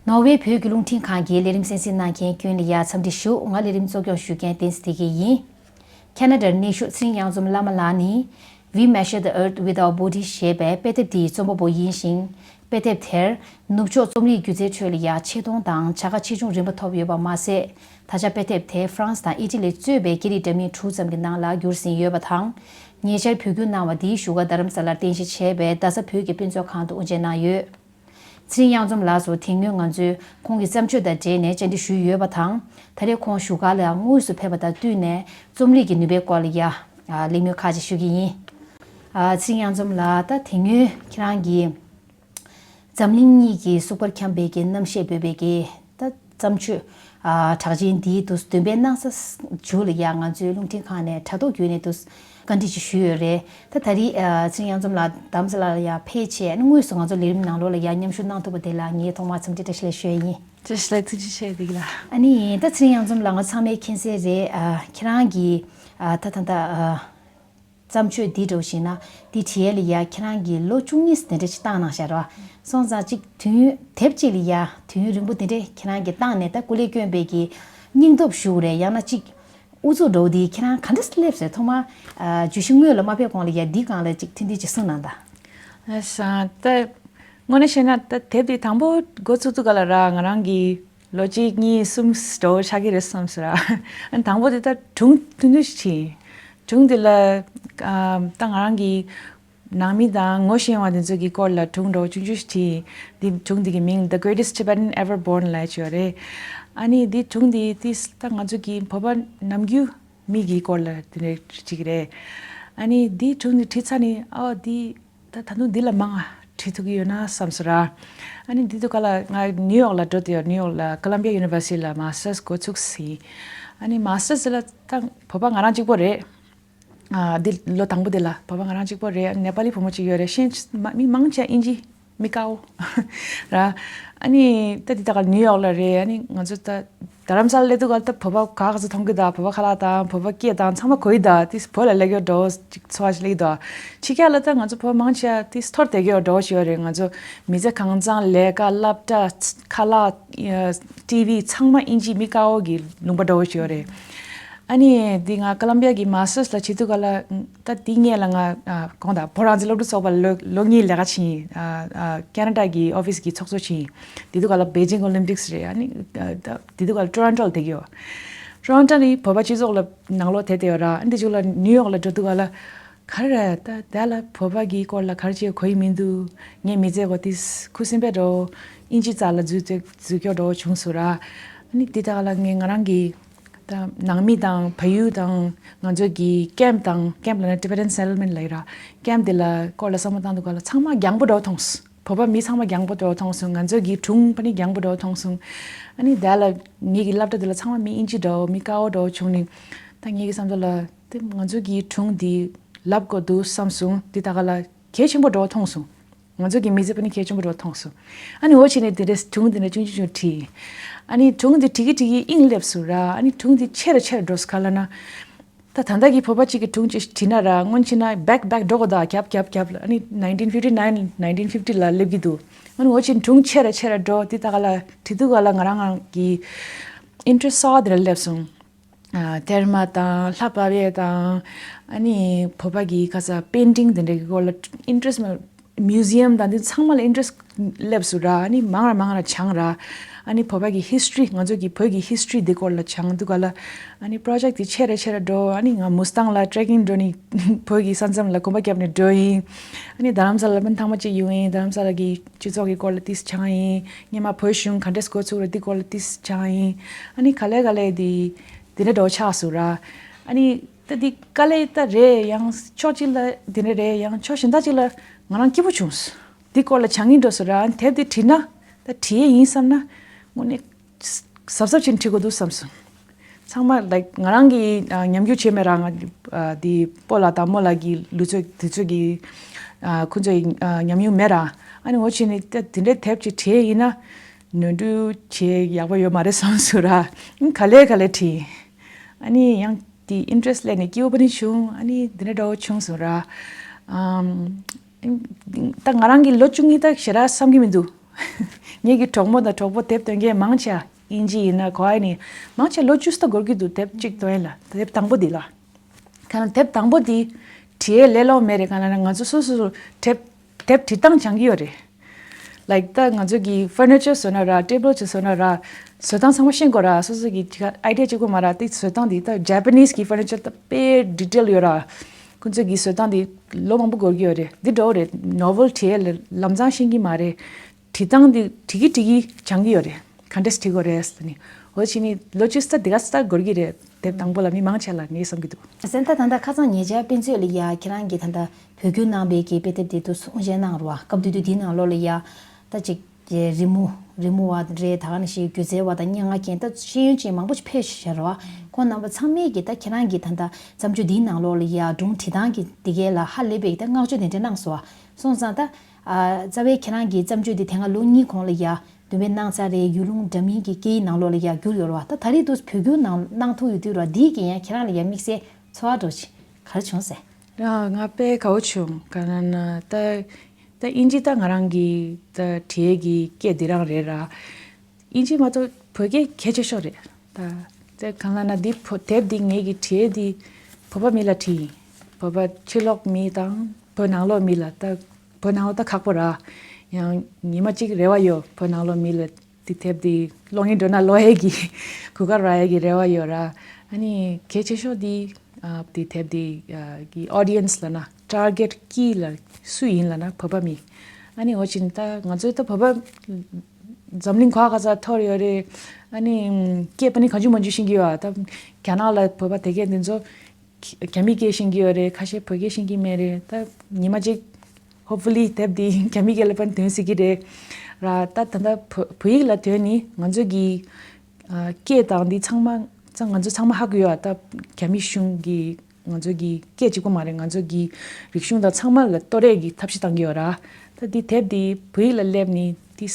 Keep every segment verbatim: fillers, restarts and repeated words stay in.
ནོར་ཝེ་བོད་ཀྱི་རླུང་འཕྲིན་ཁང་གི་ལས་རིམ་གསན་གཟིགས་གནང་མཁན་ཀུན་ལ་ཡ་འཚམས་འདྲི་ཞུ། ང་ལས་རིམ་གཙོ་སྐྱོང་ཞུ་མཁན་བསྟན་འཛིན་བདེ་སྐྱིད་ཡིན། ཁ་ན་ཌར་གནས་བཞུགས་ཚེ་རིང་གཡང་འཛོམས་བླ་མ་ལགས་ནི། We Measure the Earth with Our Body ཞེས་པའི་དཔེ་དེབ་འདིའི་རྩོམ་པ་པོ་ཡིན་ཞིང་། དཔེ་དེབ་དེར་ནུབ་ཕྱོགས་རྩོམ་རིག་སྒྱུ་རྩལ་ཁྲོད་ལ་ཡ་ཆེ་མཐོང་དང་བྱ་དགའ་ཆེ་ཆུང་རིམ་པ་ཐོབ་ཡོད་པ་མ་ཟད། ད་ཆ་དཔེ་དེབ་དེ་ཧྥ་རན་སི་དང་ཨི་ཊ་ལི་གཙོས་པའི་སྐད་རིགས་འདྲ་མིན་དྲུག་ཙམ་གྱི་ནང་ལ་བསྒྱུར་ཟིན་ཡོད་པ་དང་། ཉེ་ཆར་བོད་བསྒྱུར་གནང་བ་འདིའི་བཞུགས་སྒར་རྡ་རམ་ས་ལར་རྟེན་གཞི་བྱས་པའི་རྡ་ས་བོད་ཀྱི་དཔེ་མཛོད་ཁང་དུ་དབུ་འབྱེད་གནང་ཡོད། ཚེ་རིང་གཡང་འཛོམས་ལགས་སུ་དེ་སྔོན་ང་ཚོས་ཁོང་གི་བརྩམས་ཆོས་དང་འབྲེལ་ནས་བཅར་འདྲི་ཞུས་ཡོད་པ་དང་། ད་རེས་ཁོང་བཞུགས་སྒར་ལ་དངོས་སུ་ཕེབས་པ་དང་བསྟུན་ནས་རྩོམ་རིག་གི་ནུས་པའི་སྐོར་ལ་ཡ་གླེང་མོལ་ཁག་ཅིག་ཞུ་གི་ཡིན། ཚེ་རིང་གཡང་འཛོམས་ལགས། ད་དེ་སྔོན་ཁྱེད་རང་གིས་འཛམ་གླིང་གཉིས་ཀྱི་སུག་པར་འཁྱམས་པའི་གི་རྣམ་ཤེས་འབོད་པའི་གི་ད་བརྩམས་ཆོས་གྲགས་ཅན་འདིའི་དུ་འདོན་པའི་སྣང་ས་མཇུག་ལ་ཡ་ང་ཚོའི་རླུང་འཕྲིན་ཁང་ནས་དྲ་ཐོག་བརྒྱུད་ནས་དུ་བཀའ་འདྲི་ཅིག་ཞུས་ཡོད་རེད། ད་ད་རེས་ཚེ་རིང་གཡང་འཛོམས་ལགས་རྡ་རམ་ས་ལ་ལ་ཡ་ཕེབས་བྱས་དངོས་སུ་ང་ཚོ་ལས་རིམ་ནང་ལོགས་ལ་ཡ་མཉམ་ཞུགས་གནང་ཐུབ་པ་དེ་ལ་ངས་ཐོག་མར་འཚམས་འདྲི་བཀྲ་ཤིས་བདེ་ལེགས་ཞུ་ཡ་ཡིན། བཀྲ་ཤིས་བདེ་ལེགས། ཐུགས་རྗེ་ཆེ་བདེ་ལེགས། ཨ་ནི་ད་ཚེ་རིང་གཡང་འཛོམས་ལགས་ང་ཚང་མས་མཁྱེན་གསལ་རེད། ཁྱེད་རང་གིས་ད་ད་ད། བརྩམས་ཆོས་འདི་འདྲ་བོ་ཞིག་ན་འདི་བྲིས་ཡས་ལ་ཡ་ཁྱེད་རང་གིས་ལོ་བཅུ་གཉིས་དེ་འདྲ་ཞིག་བཏང་གནང་ཤག་ར། སོང་ཙང་གཅིག་དུས་ཡུན་དེབ་གཅིག་ལ་ཡ་དུས་ཡུན་རིང་པོ་དེ་འདྲ་ཁྱེད་རང་གིས་བཏང་ནས་ད་སྐུ་ལས་བསྐྱོན་པའི་གི་སྙིང་སྟོབས་ཞུ་དགོས་རེད། ཡང་ན་གཅིག་ཨུ་ཚུགས་འདྲ་བོ་འདི་ཁྱེད་རང་ག་འདྲ་སླེབས་ཟེར། ཐོག་མར་བརྗོད་གཞི་སྔོན་ལ་མ་ཕེབས་གོང་ལ་ཡ་འདི་སྒང་ལ་གཅིག་ཐུང་ཐུང་ཅིག་གསུངས་གནང་དང་། ཨ་ས་ད་དངོས་གནས་བཤད་ན་ད་དེབ་འདི་དང་པོ་འགོ་ཚུགས་དུས་ག་ལ་ར་ང་རང་གི་ལོ་གཅིག་གཉིས་གསུམ་འགྲོ་ཆགས་ཀྱི་རེད་བསམ་སོང་ར། ཨ་ནི་དང་པོ་དེ་ད་སྒྲུང་ཐུང་ཐུང་ཞིག་བྲིས། སྒྲུང་དེ་ལ་ཨ་ད་ང་རང་གི་ནང་མི་དང་ངོ་ཤེས་པ་དེ་ཚོ་གི་སྐོར་ལ་སྒྲུང་འདྲ་བོ་ཆུང་ཆུང་ཞིག་བྲིས། འདི་སྒྲུང་དེ་གི་མིང་The Greatest Tibetan Ever Born ལབ་ཡ་ཅིག་ཡོད་རེད། ཨ་ནི་འདི་སྒྲུང་དེ་དེ་ད་ང་ཚོ་གི་བོད་པ་ནམ་རྒྱུན་མི་གི་སྐོར་ལ་དེ་འདྲ་ཅིག་རེད། ཨ་ནི་འདི་སྒྲུང་དེ་བྲིས་ཚར་ནས་ཨོ་འདི། ད་ད་དུང་འདི་ལ་མང་ང་བྲིས་ཐུབ་ཀྱི་ཡོད་ན་བསམ་སོང་ར། ཨ་ནི་འདི་དུས་ག་ལ་ང་ནིའུ་ཡོག་ལ་འགྲོ་དུས་ཡོད། ནིའུ་ཡོག་ལ་Columbia University ལ་Masters འགོ་ཚུགས་ཟིན། ཨ་ནི་Masters ལ་ད་བོད་པ་ང་རང་གཅིག་པོ་རེད། ཨ་འདི་ལོ་དང་པོ་འདི་ལ་བོད་པ་ང་རང་གཅིག་པོ་རེད། ནེ་པ་ལི་བུ་མོ་གཅིག་ཡོད་རེད། གཞན་མ་མི་མང་ཆེ་ཨིན་ཇི་མི་དཀར་པོ་ར། ཨ་ནི་ད་འདི་དུས་ག་ལ་ནིའུ་ཡོག་ལ་རེད། ཨ་ནི་ང་ཚོ་ད། རྡ་རམ་ས་ལ་སླེབས་དུས་ག་ལ་ད་བོད་པ་ག་ག་ཚོད་མཐོང་གི་འདུག་བོད་པ་ཁ་ལག་དང་བོད་པ་སྐད་དང་ཚང་མ་གོ་ཡི་ད། དེ་བོད་ལ་སླེབས་ཡོད་འགྲོ་ཅིག་འཚོ་བ་ཞིག་སླེབས་ཀྱི་འདུག་ཕྱི་རྒྱལ་ལ་ད་ང་ཚོ་བོད་མང་ཆེ་དེ་འཐོར་བསྡད་ཀྱི་ཡོད་འགྲོ་ཞིག་ཡོད་རེད། ང་ཚོ་མི་ཚེ་གང་བཟང་ལས་ཀ་སློབ་གྲྭ་ཁ་ལག་ཊི་ཝི་ཚང་མ་ཨིན་ཇི་མི་དཀར་པོ་གི་ལུང་པ་འདྲ་བོ་ཞིག་ཡོད་རེད། ཨ་ནི་འདི་ང་ཀ་ལམ་བི་ཡ་གི་Masters ལ་བྱེད་དུས་ག་ལ་ད་འདི་སྔས་ལ་ང་གོང་ད་བོད་རང་བཙན་སློབ་ཕྲུག་ཚོགས་པ་ལ་ལོ་ལོ་གཉིས་ལས་ཀ་བྱས་ཡིན། ཨ་ཨ་ཁེ་ན་ཌ་གི་ཨོ་ཕི་སི་གི་ཚོགས་གཙོ་བྱས་ཡིན། དེ་དུས་ག་ལ་Beijing Olympics རེད། ཨ་ནི་ད་དེ་དུས་ག་ལ་Toronto ལ་བསྡད་ཀྱི་ཡོད། Toronto ནི་བོད་པ་སྤྱི་ཚོགས་ལ་ནང་ལོགས་དེ་དེ་ཡོད་ར། ཨ་ནི་དེ་ཅུག་ལ་ནིའུ་ཡོག་ལ་འགྲོ་དུས་ག་ལ་ག་རེ་རེད། ད་དེ་ལ་བོད་པ་གི་སྐོར་ལ་ག་རེ་བྱས་གོ་ཡི་མི་འདུག་ངའི་མི་ཚེ་གོ་ཏིས་ཁུ་སིམ་པའི་འགྲོ། ཨིན་ཇི་རྩ་ལ་འཛུལ་འཛུལ་སྐྱོ་འགྲོ་བྱུང་སོང་ར། ཨ་ནི་དེ་དག་ལ་ངས་ང་རང་གི་ད་ནང་མི་དང་བལ་ཡུལ་དང་ང་ཚོ་གི་ཀེམ་དང་ཀེམ་ལ་ནི་Tibetan Settlement ལ་ཡོད་ར། ཀེམ་དེ་ལ་སྐོར་ལ་བསམ་བློ་བཏང་དུས་ག་ལ་ཚང་མ་རྒྱང་པོ་འགྲོ་མཐོང་སོང་། བོད་པ་མི་ཚང་མ་རྒྱང་པོ་འགྲོ་མཐོང་སོང་། ང་ཚོ་གི་སྒྲུང་པ་ནི་རྒྱང་པོ་འགྲོ་མཐོང་སོང་། ཨ་ནི་དེ་ལ་ངེད་ཀྱི་སློབ་གྲྭ་དེ་ལ་ཚང་མ་མི་ཨིན་ཇི་འདྲ་བོ་མི་དཀར་པོ་འདྲ་བོ་བྱུང་ནས། ད་ངེད་ཀྱི་བསམ་ཚུལ་ལ་དེ་ང་ཚོ་གི་སྒྲུང་འདི་ལབ་དགོས་འདུག་བསམ་སོང་། དེ་ད་ག་ལ་གལ་ཆེན་པོ་འདྲ་བོ་མཐོང་སོང་། ང་ཚོ་གི་མི་ཚེ་པ་ནི་གལ་ཆེན་པོ་འདྲ་བོ་མཐོང་སོང་། ཨ་ནི་འོ་བྱས་ནས་དེ་འདྲའི་སྒྲུང་དེ་འདྲ་ཆུང་ཆུང་ཆུང་བྲིས། ཨ་ནི་སྒྲུང་དེ་བྲིས་ཀྱི་བྲིས་ཀྱི་དབྱིངས་སླེབས་སོང་ར། ཨ་ནི་སྒྲུང་དེ་ཆེ་རུ་ཆེ་རུ་འགྲོ་སོང་། ག་ལ་ན། ད་ད་ལྟ་གི་བོད་པ་གཅིག་གི་སྒྲུང་གཅིག་བྲིས་ན་ར་སྔོན་ཕྱིན་ན་back back འགྲོ་དགོས་ད། རྒྱབ་རྒྱབ་རྒྱབ་ལ། ཨ་ནི་nineteen fifty nine nineteen fifty ལ་སླེབས་ཀྱི་འདུག་ཨ་ནི་འོ་ཅིག་སྒྲུང་ཆེ་ར་ཆེ་ར་འགྲོ། དེ་ད་ག་ལ་བྲིས་དུས་ག་ལ་ང་རང་ང་གི་interest གསར་པ་དེ་ལ་སླེབས་སོང་། ཨ་ཐེར་མ་དང་ལྷ་བབས་ཡས་དང་། ཨ་ནི་བོད་པ་གི་ཁ་ས་painting དེ་འདྲ་གི་སྐོར་ལ་interest མ། Museum དང་འདི་ཚང་མ་ལ་interest སླེབས་སོང་ར། ཨ་ནི་མང་ར་མང་ར་སྦྱངས་ར། ཨ་ནི་བོད་པ་གི་history ང་ཚོ་གི་བོད་ཀྱི་history འདི་སྐོར་ལ་སྦྱང་དུས་ག་ལ། ཨ་ནི་project དེ་ཆེ་ར་ཆེ་ར་འགྲོ། ཨ་ནི་ང་མུ་སི་ཐང་ལ་trekking འགྲོ་ནི་བོད་ཀྱི་ས་མཚམས་ལ་གོམ་པ་བརྒྱབ་ནས་འགྲོ་ཡིན། ཨ་ནི་རྡ་རམ་ས་ལ་སྤུན་ཐང་མ་གཅིག་ཡོང་ཡིན། རྡ་རམ་ས་ལ་གི་སྤྱི་ཚོགས་ཀྱི་སྐོར་ལ་ཏིས་སྦྱངས་ཡིན། སྔོན་མ་བོད་གཞུང་ག་འདྲས་འགོ་ཚུགས་ར་འདི་སྐོར་ལ་ཏིས་སྦྱངས་ཡིན། ཨ་ནི་ག་ལེ་ག་ལེ་དེ་དེ་འདྲ་འགྲོ་ཆགས་སོང་ར། ཨ་ནི་ད་འདི་དཀའ་ལས་ད་རེད། ཡང་ཕྱོགས་གཅིག་ལ་འདི་འདྲ་རེད། ཡང་ཕྱོགས་གཞན་དག་ཅིག་ལ་ང་རང་སྐྱིད་པོ་བྱུང་སོང་། འདི་སྐོར་ལ་སྦྱང་གིན་འགྲོ་སོང་ར། དེབ་འདི་བྲིས་ན་ད་བྲིས་ཡས་ཡིན་བསམ་ན་དངོས་གནས་གཟབ་གཟབ་བྱས་ནས་བྲིས་དགོས་འདུག་བསམ་སོང་། ཚང་མ་like ང་རང་གི་ཨ་ཉམས་འགྱུར་བྱས་མེད་ར། ང་ཨ་འདི་སྤོ་ལགས་དང་རྨོ་ལགས་ཀྱི་ལུས་ཚོད་དུས་ཚོད་ཀྱི་ཨ་ཁོ་ཚོའི་ཨ་ཉམས་མྱོང་མེད་ར། ཨ་ནི་འོ་བྱས་ནས་ད་དེ་འདྲའི་དེབ་ཅིག་བྲིས་ཡིན་ན་ནོར་འཁྲུལ་བྱས་ཡག་པོ་ཡོད་མ་རེད་བསམ་སོང་ར། ག་ལེ་ག་ལེ་བྲིས། ཨ་ནི་ཡང་དེ་interest སླེབས་ནས་སྐྱིད་པོ་ནི་བྱུང་། ཨ་ནི་འདི་འདྲ་འདྲ་བོ་བྱུང་སོང་ར། ཨམ། ད་ང་རང་གི་ལོ་བཅུ་གཉིས་ད་ཞེ་དྲག་བསམ་གྱི་མི་འདུག་ངེད་ཀྱི་གྲོགས་མོ་དང་གྲོགས་པོ་དེབ་འདོན་མཁན་མང་ཆེ་བ་དབྱིན་ཇི་ཡིན་ན་ག་ཡིན་ནི་མང་ཆེ་ལོ་བཅུ་ཙམ་འགོར་གྱི་འདུག་དེབ་གཅིག་འདོན་ཡ་ལ་དེབ་དང་པོ་འདི་ལ། གང་དེབ་དང་པོ་འདི་བྲིས་ཡས་ལས་སླ་མེད་རེད། གང་ལབ་ན་ང་ཚོ་སོ་སོ་སོ་དེབ་དེབ་བྲིས་སྟངས་སྦྱང་གི་ཡོད་རེད། ལའིཀ་ད་ང་ཚོ་གི་ཕར་ནི་ཅར་བཟོ་ན་ར་ཊེ་བལ་ཅིག་བཟོ་ན་ར་བཟོ་སྟངས་ཚང་མ་ཤེས་དགོས་ར། སོ་སོ་གི་ཨའི་ཌི་ཡ་གཅིག་པོ་མ་ར་དེ་བཟོ་སྟངས་འདི་ད་ཇ་པ་ནིས་གི་ཕར་ནི་ཅར་ད་དཔེ་ཌི་ཊེལ་ཡོད་ར། ཁོང་ཚོ་གི་བཟོ་སྟངས་འདི་ལོ་མང་པོ་འགོར་གི་ཡོད་རེད། འདི་འདྲ་བོ་རེད། ནོ་ཝེལ་བྲིས་ཡས་ལ་ལམ་སང་ཤེས་ཀྱི་མ་རེད། བྲིས་སྟངས་འདི་བྲིས་ཀྱི་བྲིས་ཀྱི་སྦྱང་གི་ཡོད་རེད། ག་འདྲས་བྲིས་དགོས་རེད་ཟེར་ནི། འོ་ཕྱི་ནི་ལོ་བཅུ་ཙམ་འདི་ག་ཙམ་འགོར་གི་རེད། དེབ་དང་པོ་ལ་མི་མང་ཆེ་ལ་ངས་བསམ་གྱི་འདུག་ཟེར་ད་ད་ལྟ་ཁ་སང་ཉེ་ཆར་དཔེ་མཛོད་ལ་ཡ་ཁྱེད་རང་གི་ད་ལྟ་བོད་བསྒྱུར་གནང་བའི་གི་དཔེ་དེབ་དེ་དུ་དབུ་འབྱེད་གནང་རོགས། སྐབས་དུས་དུས་འདིའི་ནང་ལོགས་ལ་ཡ་ད་ཅིག་རི་མོ་རི་མོ་བ་རེད། ད་ག་ནང་བཞིན་སྒྱུ་རྩལ་བ་དང་སྙན་ངག་མཁན་ད་ཤེས་ཡོན་ཅན་མང་པོ་ཞིག་ཕེབས་ཤག་རོགས། ཁོང་རྣམ་པ་ཚང་མས་གི་ད་ཁྱེད་རང་གི་ད་ལྟ་བརྩམས་ཆོས་འདིའི་ནང་ལོགས་ལ་ཡ་སྒྲུང་བྲིས་སྟངས་ཀྱི་འདི་གས་ལ་ཧ་ལས་པའི་གི་ད་བསྔགས་བརྗོད་དེ་འདྲ་གནང་སོང་བ། སོང་ཙང་ད་རྩ་བའི་ཁྱེད་རང་གི་བརྩམས་ཆོས་འདི་དེ་སྔ་ལོ་གཉིས་གོང་ལ་ཡ་འདོན་སྤེལ་གནང་ཚར་རེད། ཡུལ་ལུང་འདྲ་མིན་གྱི་སྐད་ཡིག་ནང་ལོགས་ལ་ཡ་བསྒྱུར་ཡོད་རེད་བ། ད་ད་རེས་དུས་བོད་བསྒྱུར་གནང་གནང་ཐུབ་ཡོད་དུས་ར་འདིའི་གི་ཡང་ཁྱེད་རང་ལ་ཡ་དམིགས་བསལ་ཚོར་བ་འདྲ་བོ་ཅིག་ག་རེ་བྱུང་ཟེར། ཡ་ང་དཔེ་དགའ་བོ་བྱུང་། ག་ན་ན་ད་ད་དབྱིན་ཇི་ད་ང་རང་གི་ད་བྲིས་ཀྱི་སྐད་འདི་རང་རེད་ར། དབྱིན་ཇི་མ་གཏོགས་བོད་སྐད་གལ་ཆེ་ཤོས་རེད། ད་ད་གང་ལབ་ན་འདི་བོ་དེབ་འདི་ངེད་ཀྱི་བྲིས་འདི་བོད་པ་མི་ལ་བྲིས་ཡིན། བོད་པ་ཕྱི་ལོགས་མི་དང་བོད་ནང་ལོགས་མི་ལ་ད། བོད་ནང་ལོགས་ད་ཁག་པོ་ར། ཡང་ཉི་མ་གཅིག་རེ་བ་ཡོད། བོད་ནང་ལོགས་མི་ལ་དེ་དེབ་དེ་ཀློག་སྙིང་འདོད་ན་ཀློག་ཡས་ཀྱི་གོ་སྐབས་རག་ཡས་ཀྱི་རེ་བ་ཡོད་ར། ཨ་ནི་གལ་ཆེ་ཤོས་དེ་ཨ་དེ་དེབ་དེ་ཨ་གི་ཨོ་ཌི་ཡན་སི་ལབ་ན་ཊར་གེཊ་ཀི་ལ་སུ་ཡིན་ལབ་ན་བོད་པ་མི། ཨ་ནི་འོ་ཅིན་ད་ང་ཚོའི་ད་བོད་པ་འཛམ་གླིང་ག་ག་ས་འཐོར་ཡོད་རེད། ཨ་ནི་སྐད་པ་ནི་གང་བྱུང་མང་བྱུང་ཤེས་ཀྱི་ཡོད། ད་རྒྱ་ནག་ལ་བོད་པ་དེ་གས་འདི་ཚོ་རྒྱ་མི་སྐད་ཤེས་ཀྱི་ཡོད་རེད། ཁ་ཤས་བོད་སྐད་ཤེས་ཀྱི་མེད་རེད། ད་ཉི་མ་གཅིག་ཧོབ་ཕུ་ལི་དེབ་འདི་རྒྱ་མི་སྐད་ལ་ཕར་འདོན་སྲིད་ཀྱི་རེད་ར། ད་ད་ལྟ་བོད་བོད་ཡིག་ལ་འདོན་ནི་ང་ཚོ་གི་ཨ་སྐད་དང་འདི་ཚང་མ་ཚང་ང་ཚོ་ཚང་མ་ཧ་གོ་ཡོད། ད་རྒྱ་མི་གཞུང་གི་ང་ཚོ་གི་སྐད་གཅིག་པོ་མ་རེད། ང་ཚོ་གི་རིག་གཞུང་དང་ཚང་མ་ལ་གཏོར་ཡས་ཀྱི་ཐབས་ཤེས་བཏང་གི་ཡོད་ར། ད་འདི་དེབ་འདི་བོད་ཡིག་ལ་སླེབས་ནི་འདི་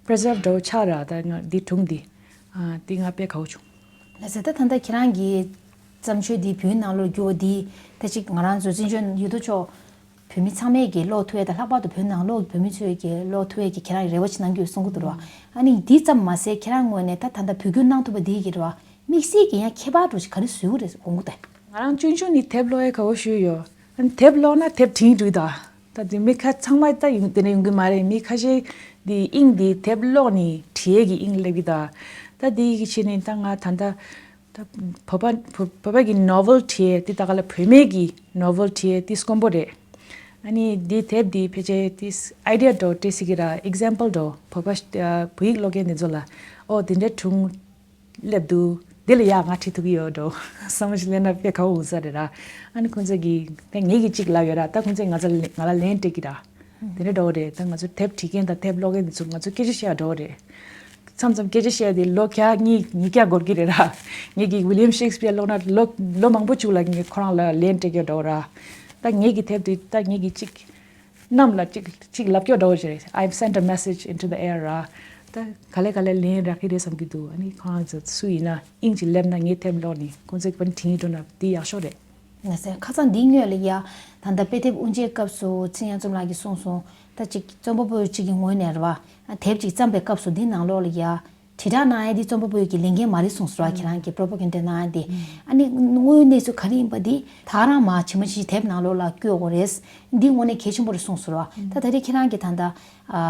པི་རི་ཛརབ་འདྲ་བོ་ཆགས་ར། ད་ང་འདི་སྒྲུང་འདི་ཨ་འདི་ང་དཔེ་དགའ་བོ་བྱུང་། ལགས་སོ། ད་ད་ལྟ་ཁྱེད་རང་གི་བརྩམས་ཆོས་འདི་བོད་ནང་ལོགས་བསྒྱུར་བ་འདི་ད་ཅིག་ང་རང་ཚོ་བཙན་བྱོལ་ཡུལ་དུ་ཕྱོགས་བོད་མི་ཚང་མས་ཀྱི་ཀློག་ཐུབ་ཡས་དང་ལྷག་པར་དུ་བོད་ནང་ལོགས་ཀྱི་བོད་མི་ཚོས་ཀྱི་ཀློག་ཐུབ་ཡས་ཀྱི་ཁྱེད་རང་གི་རེ་བ་ཅིག་གནང་གི་ཡོད་གསུང་གི་འདུག་ར། ཨ་ནི་འདི་ཙམ་མ་ཟད་ཁྱེད་རང་ངོས་ནས་ད་ད་ལྟ་བོད་བསྒྱུར་གནང་ཐུབ་པ་འདི་གི་རེ་བ་དམིགས་བསལ་གྱི་ཡང་ཁྱད་པར་འདྲ་བོ་ཞིག་ག་རེ་བཟོ་གི་རེད་དགོངས་ཀྱི་འདུག་ང་རང་ཆུང་ཆུང་ནས་དེབ་ཀློག་ཡས་དགའ་བོ་ཞེ་ཡོད། ཨ་ནི་དེབ་ཀློག་ན་དེབ་བྲིས་འགྲོ་གི་འདུག་ད་དེ་མི་ཁ་ཚང་མ་ད་ཡོང་དེ་འདྲ་ཡོང་གི་མ་རེད། མི་ཁ་ཤས་དེ་དབྱིངས་དེ་དེབ་ཀློག་ནས་བྲིས་ཡས་ཀྱི་དབྱིངས་སླེབས་ཀྱི་འདུག་ད་དེ་གི་ཆེད་ནས་ད་ང་ད་ལྟ་ད་བོད་པ་བོད་བོད་པ་གི་ནོ་ཝེལ་བྲིས་ཡས་དེ་ད་ག་ལ་བོད་མི་གི་ནོ་ཝེལ་བྲིས་ཡས་དེ་དཀོན་པོ་རེད། ཨ་ནི་དེ་དེབ་དེ་ཕལ་ཆེར་དེ་ཨའི་ཌི་ཡ་འདྲ་བོ་སྤྲད་སྲིད་ཀྱི་ར། ཨེག་ཛམ་པལ་འདྲ་བོ་བོད་པ་ཨ་བོད་ཡིག་ཀློག་མཁན་དེ་ཚོ་ལ་ཨོ་དེ་འདྲའི་སྒྲུང་སླེབས་འདུག་འདི་ལ་ཡ་ང་བྲིས་ཐུབ་ཀྱི་ཡོད་འགྲོ་བསམ་བློ་ཞིག་སླེབས་ན་དཔེ་དགའ་བོ་འོང་ས་རེད་ར། ཨ་ནི་ཁོང་ཚོ་གིས་ད་ངེད་ཀྱིས་གཅིག་ལབ་ཡོད་ར། ད་ཁོང་ཚོས་ང་ཚོ་ལ་ང་ལ་ལན་སྤྲད་ཀྱི་ར། དེ་འདྲ་འདྲ་བོ་རེད། ད་ང་ཚོ་དེབ་བྲིས་མཁན་དང་དེབ་ཀློག་མཁན་དེ་ཚོ་ང་ཚོ་སྐད་ཆ་བཤད་ཡ་འདྲ་བོ་རེད། མཚམས་མཚམས་སྐད་ཆ་བཤད་དེ་ལོ་བརྒྱ་གཉིས་ཉིས་བརྒྱ་འགོར་གྱི་རེད་ར། ངེད་ཀྱིས་ཝི་ལི་ཡམ་ཤེག་སི་པི་ཡར་ཀློག་ན་ལོ་ལོ་མང་པོ་བཅུག་ལ་ངས་ཁོ་རང་ལ་ལན་སྤྲད་ཀྱི་འདྲ་བོ་ར། ད་ངེད་ཀྱི་དེབ་དེ་ད་ངེད་ཀྱིས་གཅིག་གནམ་ལ་གཅིག་གཅིག་ལབ་སྐྱོ་འདྲ་བོ་ཞིག་རེད། I sent a message into the air ར། ད་ག་ལེ་ག་ལེ་ལན་རག་གི་རེད་བསམ་གྱི་འདུག་ཨ་ནི་ཁོ་རང་ཚོ་སུ་ཡིན་ན་དབྱིངས་ཀྱིས་སླེབས་ན་ངའི་དེབ་ཀློག་ནས་ཁོང་ཚོས་པན་དྲིན་འགྲོ་ན་འདི་ཡག་ཤོས་རེད། ང་ཚོས་ཁ་སང་འདིའི་སྔོན་ལ་ཡ་ད་ལྟ་དཔེ་དེབ་དབུ་འབྱེད་སྐབས་སུ་ཚེ་དབྱངས་ཚོམ་ལགས་ཀྱིས་གསུངས་སོང་། ད་ཅིག་རྩོམ་པ་པོ་གཅིག་གི་ངོས་ནས་རེད་བ། དེབ་ཅིག་བརྩམས་པའི་སྐབས་སུ་འདི་ནང་ལོགས་ལ་ཡ། དྲིལ་བསྒྲགས་གནང་ཡ་འདི་རྩོམ་པ་པོ་གི་ལས་འགན་མ་རེད་གསུངས་སོང་ར། ཁྱེད་རང་གིས་པོ་རོ་པ་གན་ཌ་གནང་ཡ་འདི། ཨ་ནི་དངོས་ཡོད་གནས་ཚུལ་ག་རེ་ཡིན་པ་འདི་ད་རང་མ་ཇི་མ་ཇི་བཞིན་དེབ་ནང་ལོགས་ལ་བཀོད་དགོས་རེད། འདི་དངོས་གནས་གལ་ཆེན་པོ་རེད་གསུངས་སོང་ར། ད་ད་རེས་ཁྱེད་རང་གིས་ད་ལྟ་ཨ་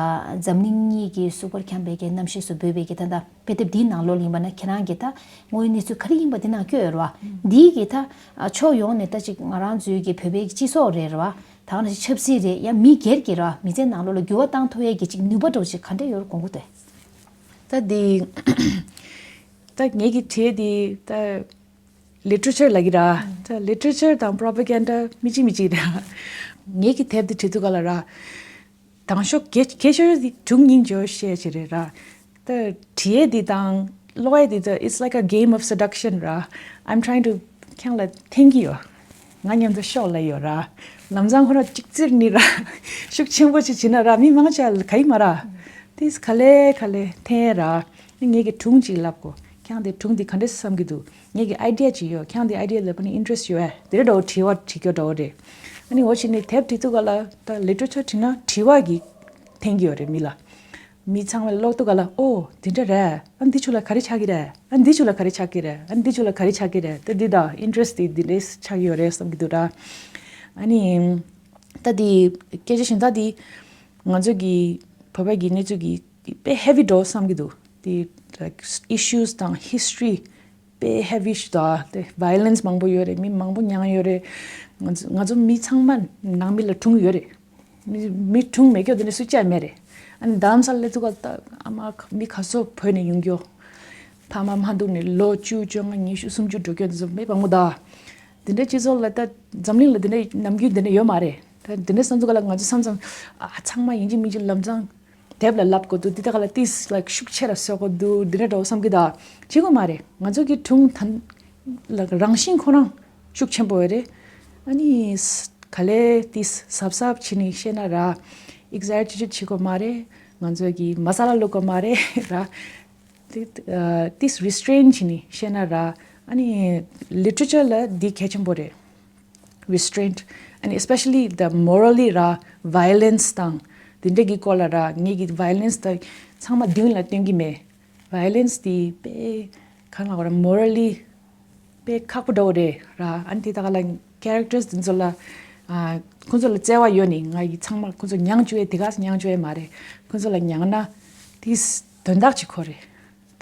འཛམ་གླིང་གཉིས་ཀྱི་སུ་པར་འཁྱམས་པའི་གི་རྣམ་ཤེས་སུ་འབོད་པའི་གི་ད་ལྟ་དཔེ་དེབ་འདིའི་ནང་ལོགས་ལ་ཡིན་པ་ན་ཁྱེད་རང་གིས་ད་དངོས་ཡོད་གནས་ཚུལ་ག་རེ་ཡིན་པ་འདི་ནང་བཀོད་ཡོད་ར། འདིའི་གི་ད་ཕྱོགས་ཡོངས་ནས་ད་ཅིག་ང་རང་ཚོའི་གི་བོད་པའི་གི་སྤྱི་ཚོགས་རེད་ར། ད་ག་ནང་བཞིན་ཆབ་སྲིད་རེད་ཡ་མི་སྒེར་གྱི་ར་མི་ཚེ་ནང་ལོགས་ལ་འགྱུར་བ་བཏང་ཐུབ་ཡས་གི་ཅིག་ནུས་པ་འདྲ་བོ་ཞིག་ག་འདྲ་ཡོད་རེད་དགོངས་ཀྱི་འདུག་ད་འདི། ད་ངེད་ཀྱི་གྲས་འདི་ད་ལི་ཊི་རེ་ཅར་ལབ་ཀྱི་ར། ད་ལི་ཊི་རེ་ཅར་དང་པོ་རོ་པ་གན་ཌ་མི་གཅིག་མི་གཅིག་རེད། ངེད་ཀྱི་དེབ་འདི་བྲིས་དུས་ག་ལ་ར། དང་ཤོག་གལ་གལ་ཆེ་ཤོས་འདི་སྒྲུང་སྙིང་རྗེ་བོ་བཤད་ཅིག་རེད་ར། ད་བྲིས་ཡས་འདི་དང་ཀློག་ཡས་འདི་ད་it's like a game of seduction ར། I'm trying to ཁྱེད་ལ་འཐེན་གྱི་ཡོད། ང་མཉམ་དུ་ཤོག་ལབ་ཡོད་ར། ལམ་སང་ཁོ་རང་གཅིག་བཙིར་ནི་ར། ཤུགས་ཆེན་པོ་ཅིག་བྱེད་ན་ར་མི་མང་ཆེ་ག་ཡི་མ་ར། དེས་ག་ལེ་ག་ལེ་འཐེན་ར། ངེད་ཀྱི་སྒྲུང་ཅིག་ལབ་གོ། ཁྱེད་དེ་སྒྲུང་འདི་ག་འདྲས་བསམ་གྱི་འདུག་ངེད་ཀྱི་ཨའི་ཌི་ཡ་ཅིག་ཡོད། ཁྱེད་དེ་ཨའི་ཌི་ཡ་ལབ་ནི་ཨིན་ཊི་རེ་སི་ཊི་ཡོད་ཨེ། དེ་འདྲ་བོ་དྲི་བ་དྲི་རྒྱུ་འདྲ་བོ་རེད། ཨ་ནི་འོ་ཕྱི་ནས་དེབ་བྲིས་དུས་ག་ལ་ད་ལི་ཊི་རེ་ཅར་བྲིས་ན་དྲི་བ་གི་འཐེན་གྱི་ཡོད་རེད་མི་ལ། མི་ཚང་མ་ཀློག་དུས་ག་ལ་ཨོ་དེ་འདྲ་རེད། ཨ་འདི་ཆུ་ལ་ག་རེ་ཆགས་ཀྱི་རེད། ཨ་འདི་ཆུ་ལ་ག་རེ་ཆགས་ཀྱི་རེད། ཨ་འདི་ཆུ་ལ་ག་རེ་ཆགས་ཀྱི་རེད། ད་འདི་ད་ཨིན་ཊི་རེ་སི་ཊི་དེ་འདི་འདྲས་ཆགས་ཡོད་རེད་བསམ་གྱི་འདུག་ར། ཨ་ནི་ད་འདི་སྐད་ཆ་བཞིན་ད་འདི་ང་ཚོ་གི་བོད་པ་གི་གནས་ཚུལ་གི་དཔེ་ཧེ་བི་འགྲོ་བསམ་གྱི་འདུག་དེ་like issues དང་history དཔེ་ཧེ་བི་ཞིག་དང་དེ་violence མང་པོ་ཡོད་རེད། མི་མང་པོ་མྱངས་ཡོད་རེད། ང་ཚོ་ང་ཚོ་མི་ཚང་མ་ནང་མི་ལ་གྲོངས་ཡོད་རེད། མི་མི་གྲོངས་མེད་སྐྱོ་དེ་འདྲ་སུ་བཅད་མེད་རེད། ཨ་ནི་རྡ་རམ་ས་ལ་སླེབས་དུས་ག་ད་ཨ་མ་མི་ག་ཚོད་བོད་ནས་ཡོང་རྒྱུ། ཕ་མ་མ་འདུག་ནས་ལོ་བཅུ་བཅོ་ལྔ་ཉི་ཤུ་སུམ་ཅུ་འགྲོ་རྒྱུ་དེ་ཚོ་མི་མང་པོ་གདའ། དེ་འདྲ་སྤྱི་ཚོགས་ལ་ད་འཛམ་གླིང་ལ་དེ་འདྲ་ནམ་རྒྱུན་དེ་འདྲ་ཡོད་མ་རེད། ད་དེ་འདྲ་བསམ་ཚུལ་ག་ལ་ང་ཚོ་བསམ་བསམ་ཨ་ཚང་མ་ཡིན་གཅིག་མིན་གཅིག་ལམ་སང་དེབ་ལ་ལབ་དགོས་འདུག་འདི་ད་ག་ལ་ཏིས་like ཤུགས་ཆེ་ར་བཟོ་དགོས་འདུག་འདི་འདྲ་འདྲ་བོ་བསམ་གི་ད། བྱེད་དགོས་མ་རེད། ང་ཚོ་གི་སྒྲུང་ད་like རང་བཞིན་ཁོ་རང་ཤུགས་ཆེན་པོ་ཡོད་རེད། ཨ་ནི་ག་ལེ་ཏིས་གཟབ་གཟབ་བྱས་ནས་བཤད་ན་ར་exaggerate བྱེད་དགོས་མ་རེད། ང་ཚོ་གི་མ་ས་ལ་བླུག་དགོས་མ་རེད་ར། ཏིས་restrain བྱས་ནས་བཤད་ན་ར། ཨ་ནི་literature ལ་འདི་གལ་ཆེན་པོ་རེད། Restraint and especially the morally ར་violence དང་དེ་འདྲ་གི་སྐོར་ལ་ར་ངེད་ཀྱི་violence ད་ཚང་མ་མདུན་ལ་སྟོན་གི་མེད། Violence དེ་དཔེ་གང་ལ་གོ་ར་morally དཔེ་ཁག་པོ་འདྲ་བོ་རེད་ར། ཨ་ནི་དེ་ད་ག་ལ་characters དེ་ཚོ་ལ་ཨ་ཁོ་ཚོ་ལ་བརྩེ་བ་ཡོད་ནི་ང་ཡི་ཚང་མ་ཁོ་ཚོ་མྱངས་བཅུག་ཡས་དེ་ག་སེ་མྱངས་བཅུག་ཡས་མ་རེད། ཁོ་ཚོ་ལ་མྱངས་ན་དེ་དོན་དག་ཅིག་ཁོ་རེད།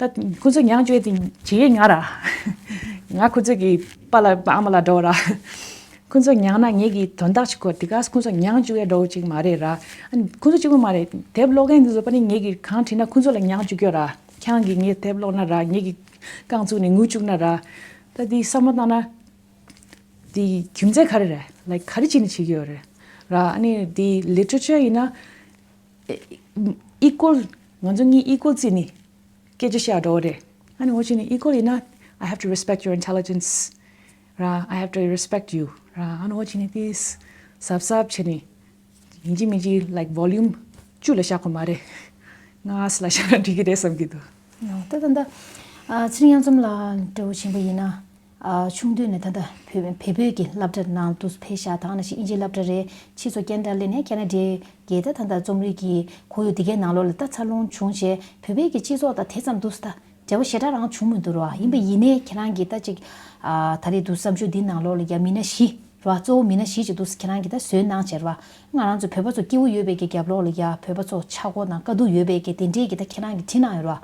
ད་ཁོ་ཚོ་མྱངས་བཅུག་ཡས་དེ་བྱེད་ཡས་ང་ར། ང་ཁོ་ཚོ་གི་པཱ་ལགས་ཨ་མ་ལགས་འདྲ་བོ་ར། ཁོ་ཚོ་མྱངས་ན་ངེད་ཀྱི་དོན་དག་ཅིག་གོ་དེ་ག་ཁོ་ཚོ་མྱངས་བཅུག་ཡས་འདྲ་བོ་ཅིག་མ་རེད་ར། ཨ་ནི་ཁོ་ཚོ་གཅིག་པོ་མ་རེད། དེབ་ཀློག་མཁན་འདི་ཚོ་པ་ནི་ངེད་ཀྱི་གང་བྲིས་ན་ཁོ་ཚོ་ལ་མྱངས་བཅུག་གི་ཡོད་ར། ཁྱེད་རང་གིས་ངའི་དེབ་ཀློག་ན་ར་ངེད་ཀྱི་རྐང་བཙུགས་ནས་ངུ་བཅུག་ན་ར། ད་དེ་བསམ་བློ་བཏང་ན་དེ་རྒྱུ་མཚན་ག་རེ་རེད། like ག་རེ་བྱས་ནས་བྱེད་ཀྱི་ཡོད་རེད་ར། ཨ་ནི་དེ་literature ཡིན་ན་equal ང་ཚོ་གཉིས་equal བརྩིས་ནས་སྐད་ཆ་བཤད་འགྲོ་བ་རེད། ཨ་ནི་འོ་བྱས་ནས་equal ཡིན་ན་I have to respect your intelligence ར། I have to respect you ར། ཨ་ནི་འོ་བྱས་ནས་དེ་གཟབ་གཟབ་བྱས་ནས་ཡིན་གཅིག་མིན་གཅིག་like volume བཅུ་ལ་བཞག་དགོས་མ་རེད། ལྔ་ལ་བཞག་ན་འགྲིག་གི་རེད་བསམ་གྱི་འདུག་ད་ད་ད་ཚེ་རིང་གཡང་འཛོམས་ལགས་འདྲ་བོ་ཕྱིན་པ་ཡིན་ན། ཨ་ཆུང་དུས་ནས་ད་ལྟ་བོད་བོད་བོད་ཀྱི་སློབ་གྲྭ་ནང་དུ་ཕེབས་ཤག་དང་ནང་བཞིན་དབྱིན་ཇིའི་སློབ་གྲྭ་རེད། ཕྱིས་སུ་ཁེ་ན་ཌ་སླེབས་ནས་ཁེ་ན་ཌའི་གི་ད་ད་ལྟ་རྩོམ་རིག་གི་ཁོར་ཡུག་དེ་གའི་ནང་ལོགས་ལ་ད་འཚར་ལོངས་བྱུང་བྱས་བོད་བོད་ཀྱི་སྤྱི་ཚོགས་དང་དེ་ཙམ་འདུག་ད་འབྲེལ་བ་ཞེ་དྲག་རང་བྱུང་མི་འདུག་ར། ཡིན་པ་ཡིན་ནའི་ཁྱེད་རང་གི་ད་ཅིག་ཨ་ད་རེས་འདུག་བསམ་ཚུལ་འདི་ནང་ལོགས་ལ་ཡ་མི་སྣ་བཞི་ར་གཙོ་བོ་མི་སྣ་བཞི་ཅིག་འདུག་ཁྱེད་རང་གི་ད་བཟོས་གནང་བྱས་ར། ང་རང་ཚོ་བོད་པ་ཚོ་སྐྱིད་པོ་ཡོད་པའི་གི་རྒྱབ་ལོགས་ལ་ཡ་བོད་པ་ཚོ་ཆག་སྒོ་དང་དཀའ་སྡུག་ཡོད་པའི་གི་དེ་འདྲའི་གི་ད་ཁྱེད་རང་གི་བྲིས་གནང་ཡོད་ར།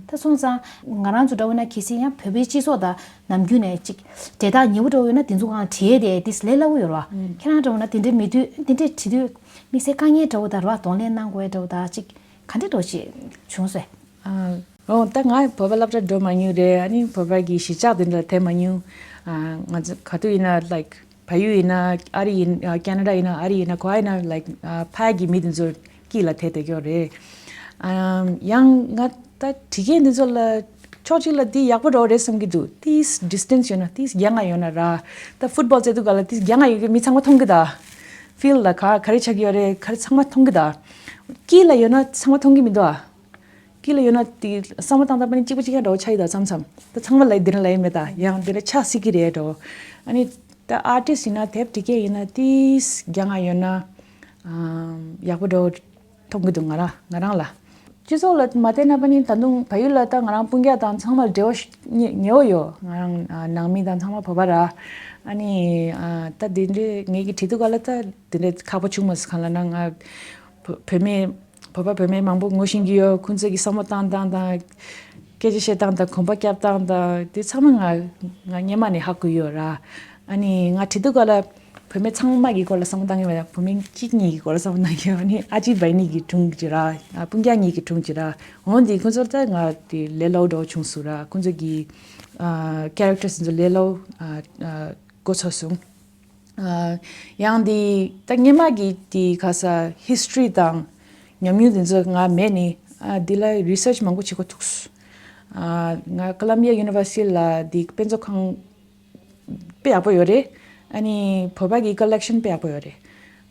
ད་སོང་ཙང་ང་རང་ཚོ་འདྲ་བོ་ན་གལ་སྲིད་ཡང་བོད་པའི་སྤྱི་ཚོགས་དང་ནམ་རྒྱུན་ནས་ཅིག་འབྲེལ་ཐག་ཉེ་པོ་འདྲ་བོ་ཡོད་ན་དེ་ཚོ་གང་བྲིས་ཡས་དེ་དེ་ལས་སླ་བོ་ཡོད་ར། ཁྱེད་རང་འདྲ་བོ་ན་དེ་འདྲའི་མི་དུས་དེ་འདྲའི་བྲིས་དུས་དམིགས་བསལ་དཀའ་ངལ་འདྲ་བོ་དང་ར་གདོང་ལེན་གནང་དགོས་འདྲ་བོ་དང་ཅིག་ག་འདྲ་འདྲ་བོ་ཅིག་བྱུང་སོང་། ཨོ་ད་ང་བོད་པ་སློབ་གྲྭ་འགྲོ་མ་མྱོང་རེད། ཨ་ནི་བོད་པ་གི་གཞིས་ཆགས་དེ་འདྲ་ཐེབས་མ་མྱོང་། ང་ཚོ་ག་དུས་ཡིན་ན་like བལ་ཡུལ་ཡིན་ན་ཨ་རི་ཡིན་ཁེ་ན་ཌ་ཡིན་ན་ཨ་རི་ཡིན་ན་ག་པར་ཡིན་ན་like ཕ་གི་མི་དེ་ཚོ་དཀྱིལ་ལ་ཐེབས་བསྡད་ཀྱི་ཡོད་རེད། ཡང་ང་ད་བྲིས་མཁན་དེ་ཚོ་ལ་ཕྱོགས་གཅིག་ལ་འདི་ཡག་པོ་འདྲ་བོ་རེད་བསམ་གྱི་འདུག་ཏིས་distance ཡོད་ན་ཏིས་རྒྱ་ང་ཡོད་ན་ར། ད་ཕུཊ་བོལ་རྩེ་དུས་ག་ལ་ཏིས་རྒྱ་ང་ཡོད་མཁན་མི་ཚང་མ་མཐོང་གི་ད། field ལ་ག་ག་རེ་ཆགས་ཀྱི་ཡོད་རེད་ག་རེ་ཚང་མ་མཐོང་གི་ད། དཀྱིལ་ལ་ཡོད་ན་ཚང་མ་མཐོང་གི་མི་འདུག་ཨ། དཀྱིལ་ལ་ཡོད་ན་དེ་བསམ་བློ་བཏང་སྟངས་པ་ནི་གཅིག་པ་གཅིག་རྐྱང་འདྲ་བོ་ཆགས་ཡོད་ད་མཚམས་མཚམས། ད་ཚང་མ་ལ་འདི་འདྲ་ལབ་ཡ་མེད་ད། ཡང་འདི་འདྲ་ཆགས་སྲིད་ཀྱི་རེད་འགྲོ། ཨ་ནི་ད་artist ཡིན་ན་དེབ་འབྲི་མཁན་ཡིན་ན་ཏིས་རྒྱ་ང་ཡོད་ན་ཨམ་ཡག་པོ་འགྲོ་མཐོང་གི་འདུག་ང་རང་ང་རང་ལ། སྤྱི་ཚོགས་ལ་མ་བལྟས་ན་པ་ནི་ད་དུང་བལ་ཡུལ་ལ་ད་ང་རང་སྤུན་ཀྱག་དང་ཚང་མ་འབྲེལ་བ་ཞིག་ཉེ་ཉེ་བོ་ཡོད། ང་རང་ཨ་ནང་མི་དང་ཚང་མ་བོད་པ་ར། ཨ་ནི་ཨ་ད་འདི་འདྲའི་ངེད་ཀྱི་བྲིས་དུས་ག་ལ་ད་འདི་འདྲའི་ཁག་པོ་བྱུང་མ་སོང་གང་ལ་ན་ང་བོད་བོད་མི་བོད་པ་བོད་མི་མང་པོ་ངོ་ཤེས་ཀྱི་ཡོད། ཁོང་ཚོ་གི་བསམ་བློ་བཏང་སྟངས་དང་སྐད་ཆ་བཤད་སྟངས་དང་གོམ་པ་རྒྱབ་སྟངས་དང་དེ་ཚང་མ་ང་ང་སྔོན་མ་ནས་ཧ་གོ་ཡོད་ར། ཨ་ནི་ང་བྲིས་དུས་ག་ལ་བོད་མི་ཚང་མ་གི་སྐོར་ལ་བསམ་བློ་བཏང་གི་མེད། བོད་མི་གཅིག་གཉིས་ཀྱི་སྐོར་ལ་བསམ་བློ་བཏང་གི་ཡོད། ཨ་ནི་ཨ་ཅེ་བྷའི་ནི་གི་སྒྲུང་གི་ར་སྤུན་ཀྱག་གཉིས་ཀྱི་སྒྲུང་གི་ར་འོན་ཏེ་ཁོང་ཚོ་ལ་ད་ང་དེ་ལས་སླ་པོ་འདྲ་བོ་བྱུང་སོང་ར། ཁོང་ཚོ་གི་characters ཚོ་ལས་སླ་པོ་གོ་ཚར་སོང་། ཡང་དེ་ད་སྔོན་མ་གི་དེ་ག་ས་history དང་ཉམས་མྱོང་དེ་ཚོ་ང་མེད་ནི། འདི་ལ་research མང་པོ་བྱེད་དགོས་ཐུག་སོང་། ང་Columbia University ལ་དེ་དཔེ་མཛོད་ཁང་དཔེ་ཡག་པོ་ཡོད་རེད། ཨ་ནི་བོད་པ་གི་collection དཔེ་ཡག་པོ་ཡོད་རེད།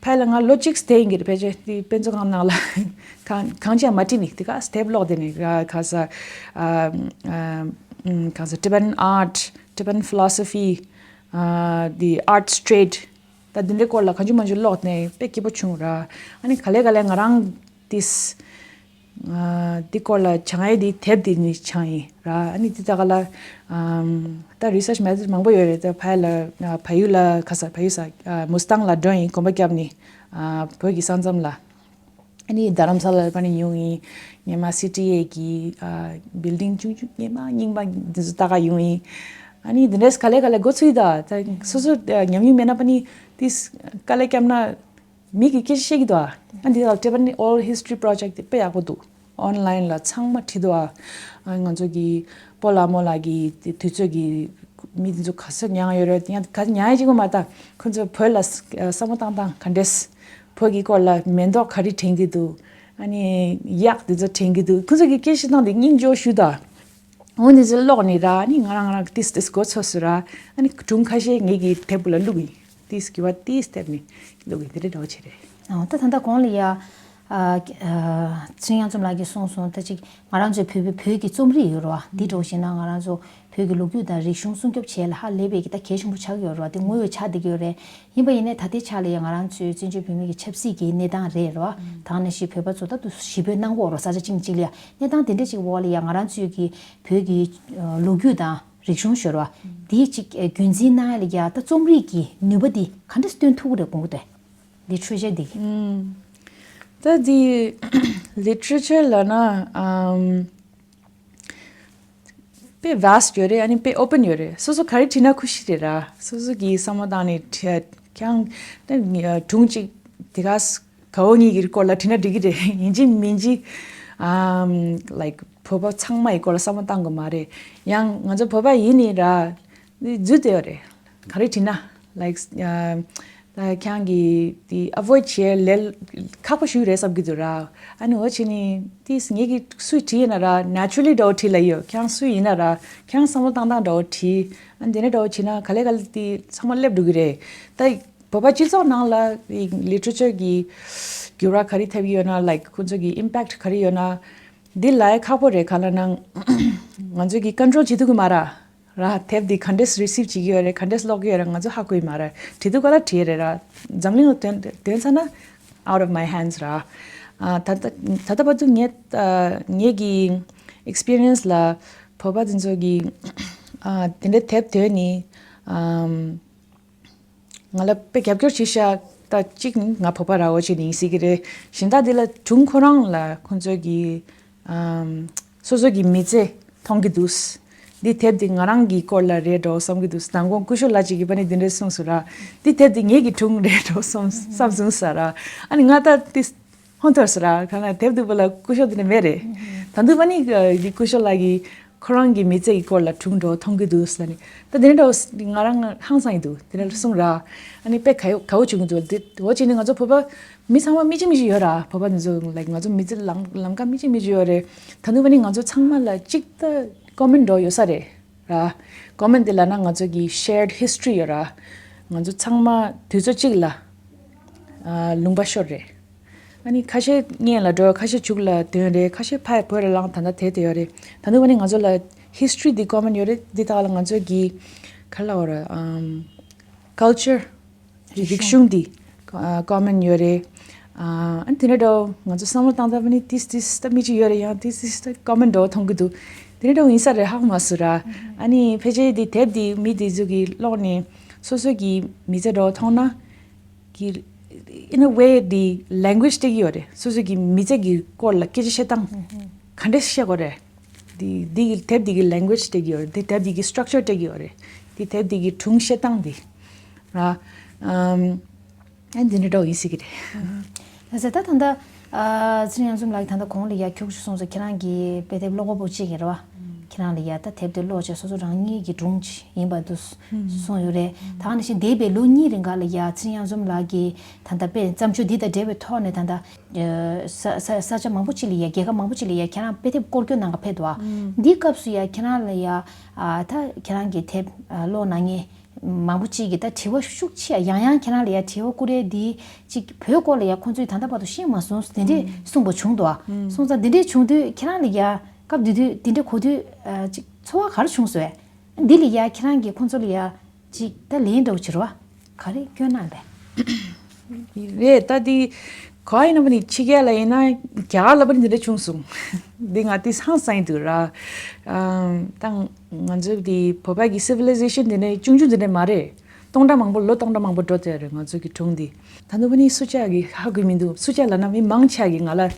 ཕ་ལ་ང་ལོ་གཅིག་བསྡད་ཡིན་གྱི་རེད། ཕལ་ཆེར་དེ་དཔེ་མཛོད་ཁང་ནང་ལ་གང་གང་ཅི་ཡང་མ་བྲིས་ནི་དེ་ག་དེབ་ཀློག་བསྡད་ནི་ག་ས་ག་ས་Tibetan art, Tibetan philosophy, the arts trade ད་འདི་འདྲའི་སྐོར་ལ་གང་བྱུང་མང་བྱུང་ཀློག་ནས་དཔེ་སྐྱིད་པོ་བྱུང་ར། ཨ་ནི་ག་ལེ་ག་ལེ་ང་རང་ཏིས་ ཨ་འདི་སྐོར་ལ་སྦྱང་ཡས་འདི་དེབ་འདི་ནི་སྦྱངས་ཡིན་ར། ཨ་ནི་འདི་ད་ག་ལ་ཨམ་ད་research method མང་པོ་ཡོད་རེད། ད་ཕ་ཡུལ་ལ་ཨ་ཕ་ཡུལ་ལ་ག་ས་ཕ་ཡུལ་ས་ཨ་མུས་ཐང་ལ་འགྲོ་ཡིན། གོམ་པ་བརྒྱབ་ནི་ཨ་བོད་ཀྱི་ས་མཚམས་ལ། ཨ་ནི་རྡ་རམ་ས་ལ་ཕ་ནི་ཡོང་ཡིན། ཉི་མ་སི་ཊི་ཨེ་གི་ཨ་building ཆུང་ཆུང་ཉི་མ་རྙིང་པ་འདི་ཚོ་ལྟ་ག་ཡོང་ཡིན། ཨ་ནི་འདི་འདྲས་ག་ལེ་ག་ལེ་འགོ་ཚུགས་ཡི་ད། ད་སོ་སོ་ཨ་ཉམས་མྱོང་མེད་ན་ཕ་ནི་ཏིས་དཀའ་ལས་བརྒྱབ་ན་མི་གི་སྐད་ཆ་བཤད་ཀྱི་འདུག་ཨ། ཨ་འདི་ལ་Tibetan oral history project དེ་དཔེ་ཡག་པོ་འདུག། online ལ་ཚང་མ་བྲིས་འདུག་ཨ། ཨ་ང་ཚོ་གི་སྤོ་ལགས་རྨོ་ལགས་ཀྱི་དུས་ཚོད་ཀྱི་མི་དེ་ཚོ་ག་ཚོད་མྱངས་ཡོད་རེད། ཡང་ག་ཚོད་མྱངས་ཡོད་ཅིག་མ་ལྟ། ཁོ་ཚོ་བོད་ལ་བསམ་བློ་བཏང་སྟངས་ག་འདྲས། བོད་ཀྱི་སྐོར་ལ་མེ་ཏོག་ག་རེ་དྲན་གྱི་འདུག། ཨ་ནི་གཡག་དེ་ཚོ་དྲན་གྱི་འདུག། ཁོ་ཚོ་གི་སྐད་ཆ་བཏང་དེ་སྙིང་རྗེ་པོ་ཞུ་ད། འོ་འདི་ཚོ་ཀློག་ནི་ར། ཨ་ནི་ང་རང་ང་རང་ཏིས་ཏིས་མགོ་ཚོས་སུ་ར། ཨ་ནི་སྒྲུང་ཁ་ཤས་ངེད་ཀྱི་དེབ་ལ་བླུགས་ཡིན། ཏིས་གི་བ་ཏིས་དེབ་ནི་བླུགས་ཡིན། དེ་འདྲ་འདྲ་བོ་བྱེད་རེད། ཨ་ད་ད་ལྟ་གོང་ལ་ཡ། ཨ་ཨ་ཚེ་རིང་གཡང་འཛོམས་ལགས་ཀྱིས་གསུངས་སོང་། ད་ཅིག་ང་རང་ཚོའི་བོད་བོད་བོད་ཀྱི་རྩོམ་རིག་ཡོད་རེད་བ། འདི་འདྲ་བོ་བྱས་ན་ང་རང་ཚོ་བོད་ཀྱི་ལོ་རྒྱུས་དང་རིག་གཞུང་སྲུང་སྐྱོབ་བྱེད་ལ་ཧ་ལས་པའི་གི་ད་གལ་ཆེན་པོ་ཆགས་ཀྱི་ཡོད་རེད་བ། དེ་དངོས་ཡོད་ཆགས་བསྡད་ཀྱི་ཡོད་རེད། ཡིན་པ་ཡིན་ནའི་ད་ལྟའི་ཆ་ལ་ཡ་ང་རང་ཚོའི་བཙན་བྱོལ་བོད་མི་གི་ཆབ་སྲིད་ཀྱི་གནས་སྟངས་རེད་རེད་བ། ད་ནང་བཞིན་བོད་པ་ཚོ་ད་དུང་ཞི་རྒོལ་གནང་གི་ཡོད་རེད་བ། ས་ཆ་གཅིག་གཅིག་ལ་ཡ། གནས་སྟངས་དེ་འདྲ་ཅིག་འོག་ལ་ཡ་ང་རང་ཚོའི་གི་བོད་ཀྱི་ཨ་ལོ་རྒྱུས་དང་རིག་གཞུང་ཞོར་བ་འདིའི་ཅིག་ཨ་རྒྱུན་འཛིན་གནང་ཡ་ལ་ཡ་ད་རྩོམ་རིག་གི་ནུས་པ་འདི་ག་འདྲ་སྟོན་ཐུབ་ཀྱི་རེད་དགོངས་ཀྱི་འདུག། ལི་ཊི་རེ་ཅར་འདི་གི། ད་འདི་ལི་ཊི་རེ་ཅར་ལབ་ན་ཨམ་དཔེ་vast ཡོད་རེད། ཨ་ནི་དཔེ་open ཡོད་རེད། སོ་སོ་ག་རེ་བྲིས་ན་ཁུ་ཤི་རེད་ར། སོ་སོ་གི་བསམ་བློ་བཏང་ནས་བྲིས་ཀྱང་ད་སྒྲུང་གཅིག་དེ་ག་དགའ་བོ་གཉིས་ཀྱི་སྐོར་ལ་བྲིས་ན་འགྲིག་གི་རེད། ཡིན་གཅིག་མིན་གཅིག་ཨམ་like བོད་པ་ཚང་མ་ཡི་སྐོར་ལ་བསམ་བློ་བཏང་དགོས་མ་རེད། ཡང་ང་ཚོ་བོད་པ་ཡིན་ནི་ར་འཛུལ་བསྡད་ཡོད་རེད། ག་རེ་བྲིས་ན་like ཨམ་ད་ཁྱེད་རང་གིས་དེ་avoid བྱེད་ལས་ཁག་པོ་ཞིག་རེད་བསམ་གྱི་འདུག་ར། ཨ་ནི་འོ་བྱས་ནས་དེ་ངེད་ཀྱིས་སུས་བྲིས་ཡིན་ན་ར་naturally འདྲ་བོ་བྲིས་ལབ་ཡོད། ཁྱེད་རང་སུ་ཡིན་ན་ར་ཁྱེད་རང་བསམ་བློ་བཏང་སྟངས་འདྲ་བོ་བྲིས། ཨ་ནི་དེ་འདྲ་འདྲ་བོ་བྱས་ན་ག་ལེ་ག་ལེ་དེ་ཚང་མ་སླེབས་འགྲོ་གི་རེད། ད་བོད་པ་སྤྱི་ཚོགས་ནང་ལ་ལི་ཊི་རེ་ཅར་གྱི་འགྱུར་བ་ག་རེ་ཐེབས་ཀྱི་ཡོད་ན། like ཁོ་ཚོ་གི་impact ག་རེ་ཡོད་ན། འདི་ལབ་ཡ་ཁག་པོ་རེད། ག་ལབ་ན་ང་ཚོ་གི་control བྱེད་ཐུབ་ཀྱི་མ་རེད། ར་དེབ་འདི་ག་འདྲས་receive བྱེད་ཀྱི་ཡོད་རེད། ག་འདྲས་ཀློག་གི་ཡོད་རེད། ང་ཚོ་ཧ་གོ་ཡི་མ་རེད། བྲིས་དུས་ག་ལ་བྲིས་རེད་ར། འཛམ་གླིང་ལ་ཐོན་ཐོན་ཚར་ན་out of my hands ར། ཨ་ད་ལྟ་ད་ལྟ་བར་དུ་ངས་ཨ་ངེད་ཀྱི་experience ལ་བོད་པ་དེ་ཚོ་གི་ཨ་དེ་འདྲའི་དེབ་ཐོན་ནི་ཨམ་ང་ལ་དཔེ་རྒྱབ་སྐྱོར་བྱེད་ཤག། ད་གཅིག་ནི་ང་བོད་པ་ར་བོ་ཅིག་ནི་ཡིན་སྲིད་ཀྱི་རེད། གཞན་དག་འདི་ལ་དྲུང་ཁོ་རང་ལ་ཁོང་ཚོ་གི་ཨམ་སོ་སོ་གི་མི་ཚེ་མཐོང་གི་འདུག། འདི་དེབ་འདི་ང་རང་གི་སྐོར་ལ་རེད་འགྲོ་བསམ་གི་འདུག། མདང་དགོང་སྐུ་ཞབས་ལགས་ཅིག་གིས་པ་ནི་འདི་འདྲ་གསུངས་སོང་ར། འདི་དེབ་འདི་ངེད་ཀྱི་དྲུང་རེད་འགྲོ་བསམ་བསམ་སོང་ས་ར། ཨ་ནི་ང་ད་འདི་ཧོན་ཐོར་ས་ར། གང་ལ་དེབ་འདི་པོ་ལ་སྐུ་ཞབས་འདི་འདྲ་མེད་རེད། ད་འདི་པ་ནི་འདི་སྐུ་ཞབས་ལགས་ཀྱིས་ཁོ་རང་གི་མི་ཚེ་གི་སྐོར་ལ་དྲུང་འགྲོ་མཐོང་གི་འདུག་ཟེར་ནི། ད་དེ་འདྲ་ང་རང་ཧང་སང་གི་འདུག། དེ་འདྲ་གསུངས་ར། ཨ་ནི་དཔེ་ག་ག་བོ་བྱུང་གི་འདུག། དེ་འོ་ཅི་ནི་ང་ཚོ་བོད་པ་མི་ཚང་མ་མི་གཅིག་མི་གཅིག་ཡོད་ར། བོད་པ་འདི་ཚོ་like ང་ཚོ་མི་ཚེ་ལམ་ལམ་ཀ་མི་གཅིག་མི་གཅིག་ཡོད་རེད། ད་ནུ་བ་ནི་ང་ཚོ་ཚང་མ་ལ་གཅིག་ད་comment འགྲོ་ཡོད་ས་རེད་ར། comment དེ་ལ་ན་ང་ཚོ་གི་shared history ཡོད་ར། ང་ཚོ་ཚང་མ་དུས་ཚོད་གཅིག་ལ་ཨ་ལུང་པ་ཤོར་རེད། ཨ་ནི་ཁ་ཤས་སྔོན་ལ་འགྲོ། ཁ་ཤས་མཇུག་ལ་ཐོན་རེད། ཁ་ཤས་ཕར་བོད་ལ་ལངས་ད་ལྟ་དེ་དེ་ཡོད་རེད། ད་ནུ་བ་ནི་ང་ཚོ་ལ་history འདི་comment ཡོད་རེད། འདི་དག་ལ་ང་ཚོ་གི་ག་ལ་བ་ར་ཨམ་culture རིག་གཞུང་འདི་ཨ་comment ཡོད་རེད། ཨ་ཨ་ནི་དེ་འདྲ་འདྲ་བོ་ང་ཚོ་བསམ་བློ་བཏང་ད་བ་ནི་ཏིས་ཏིས་ད་མི་གཅིག་ཡོད་རེད། ཡང་ཏིས་ཏིས་ད་comment འདྲ་བོ་མཐོང་གི་འདུག། དེ་འདྲ་འདྲ་བོ་ཡིན་ས་རེད། ཧ་གོ་མ་སོང་ར། ཨ་ནི་ཕལ་ཆེར་འདི་དེབ་འདི་མི་འདི་ཚོ་གི་ཀློག་ནས་སོ་སོ་གི་མི་ཚེ་འདྲ་བོ་མཐོང་ན། གི in a way འདི་language སྤྲད་ཀྱི་ཡོད་རེད། སོ་སོ་གི་མི་ཚེ་གི་སྐོར་ལ་སྐད་ཆ་བཤད་སྟངས་ག་འདྲས་བཤད་དགོས་རེད། འདི་འདི་གི་དེབ་འདི་གི་language སྤྲད་ཀྱི་ཡོད་རེད། འདི་དེབ་འདི་གི་structure སྤྲད་ཀྱི་ཡོད་རེད། འདི་དེབ་འདི་གི་སྒྲུང་བཤད་སྟངས་འདི་ར། ཨམ་ཨ་འདི་འདྲ་འདྲ་བོ་ཡིན་སྲིད་ཀྱི་རེད། ལགས་སོ། ད་ད་ལྟ་ཨ་ཚེ་རིང་གཡང་འཛོམས་ལགས་ཀྱིས་ད་ལྟ་གོང་ལ་ཡ་ཁྱུག་ཅིག་གསུངས་སོང་། ཁྱེད་རང་གི་དཔེ་དེབ་ཀློག་པ་པོ་གཅིག་ཡིན་རེད་བ། ཁྱེད་རང་ལ་ཡ་ད་དེབ་དེ་ཀློག་བྱས་སོ་སོ་རང་ཉིད་ཀྱི་སྒྲུང་ཅིག་ཡིན་པ་འདུག་གསུངས་ཡོད་རེད། ད་ག་ནང་བཞིན་འདས་པའི་ལོ་གཉིས་རིང་ག་ལ་ཡ་ཚེ་རིང་གཡང་འཛོམས་ལགས་ཀྱིས་ད་ལྟ་དཔེ་བརྩམས་ཆོས་འདི་དང་འབྲེལ་བའི་ཐོག་ནས་ད་ལྟ་ས་ས་ས་ཆ་མང་པོ་ཅིག་ལ་ཡ་རྒྱལ་ཁབ་མང་པོ་ཅིག་ལ་ཡ་ཁྱེད་རང་དཔེ་དེབ་སྐོར་སྐྱོད་གནང་ག་ཕེབས་འདུག་བ། འདིའི་སྐབས་སུ་ཡ་ཁྱེད་རང་ལ་ཡ་ཨ་ད་ཁྱེད་རང་གི་དེབ་ཨ་ཀློག་གནང་མཁན་མང་པོ་ཅིག་གིས་ད་དྲི་བ་ཤུགས་ཆེ་ཡང་ཡང་ཁྱེད་རང་ལ་ཡ་དྲི་བ་བསྐུར་ཡས་འདི་ཅིག་བོད་སྐོར་ལ་ཡ་ཁོང་ཚོས་ད་ལྟ་བར་དུ་ཤེས་མ་སོང་དེ་འདྲས་གསུངས་པ་བྱུང་འདུག་ཨ། སོང་ཙང་དེ་འདྲས་བྱུང་དུས་ཁྱེད་རང་ལ་ཡ་སྐབས་དེ་དུས་དེ་འདྲས་གོ་དུས་ཨ་ཅིག་ཚོར་བ་ག་རེ་བྱུང་སོང་བས། འདི་ལ་ཡ་ཁྱེད་རང་གིས་ཁོང་ཚོ་ལ་ཡ་ཅིག་ད་ལན་འདྲ་བོ་བྱེད་རོགས་ག་རེ་སྐྱོན་གནང་བས། རེད། ད་འདི་ གོ་ཡིན་ན་པ་ནི་ཕྱི་རྒྱལ་ལ་ཡིན་ན་རྒྱ་གར་ལ་པ་ནི་འདི་འདྲ་བྱུང་སོང་། འདི་ང་དེ་ཧང་སངས་འདུག་ར། ཨམ། ད་ང་ཚོ་འདི་བོད་པ་གི་སི་ཝི་ལི་ཟེ་ཤན་འདི་འདྲ་ཆུང་ཆུང་འདི་འདྲ་མ་རེད། སྟོང་ཕྲག་མང་པོ་ལོ་སྟོང་ཕྲག་མང་པོ་འགྲོ་བསྡད་རེད་ང་ཚོ་གི་སྒྲུང་འདི། ད་ནུ་པ་ནི་སུ་ཅག་གི་ཧ་གོ་མི་འདུག་སུ་ཅག་ལ་ན་མི་མང་ཆ་གི་ང་ལ་ད་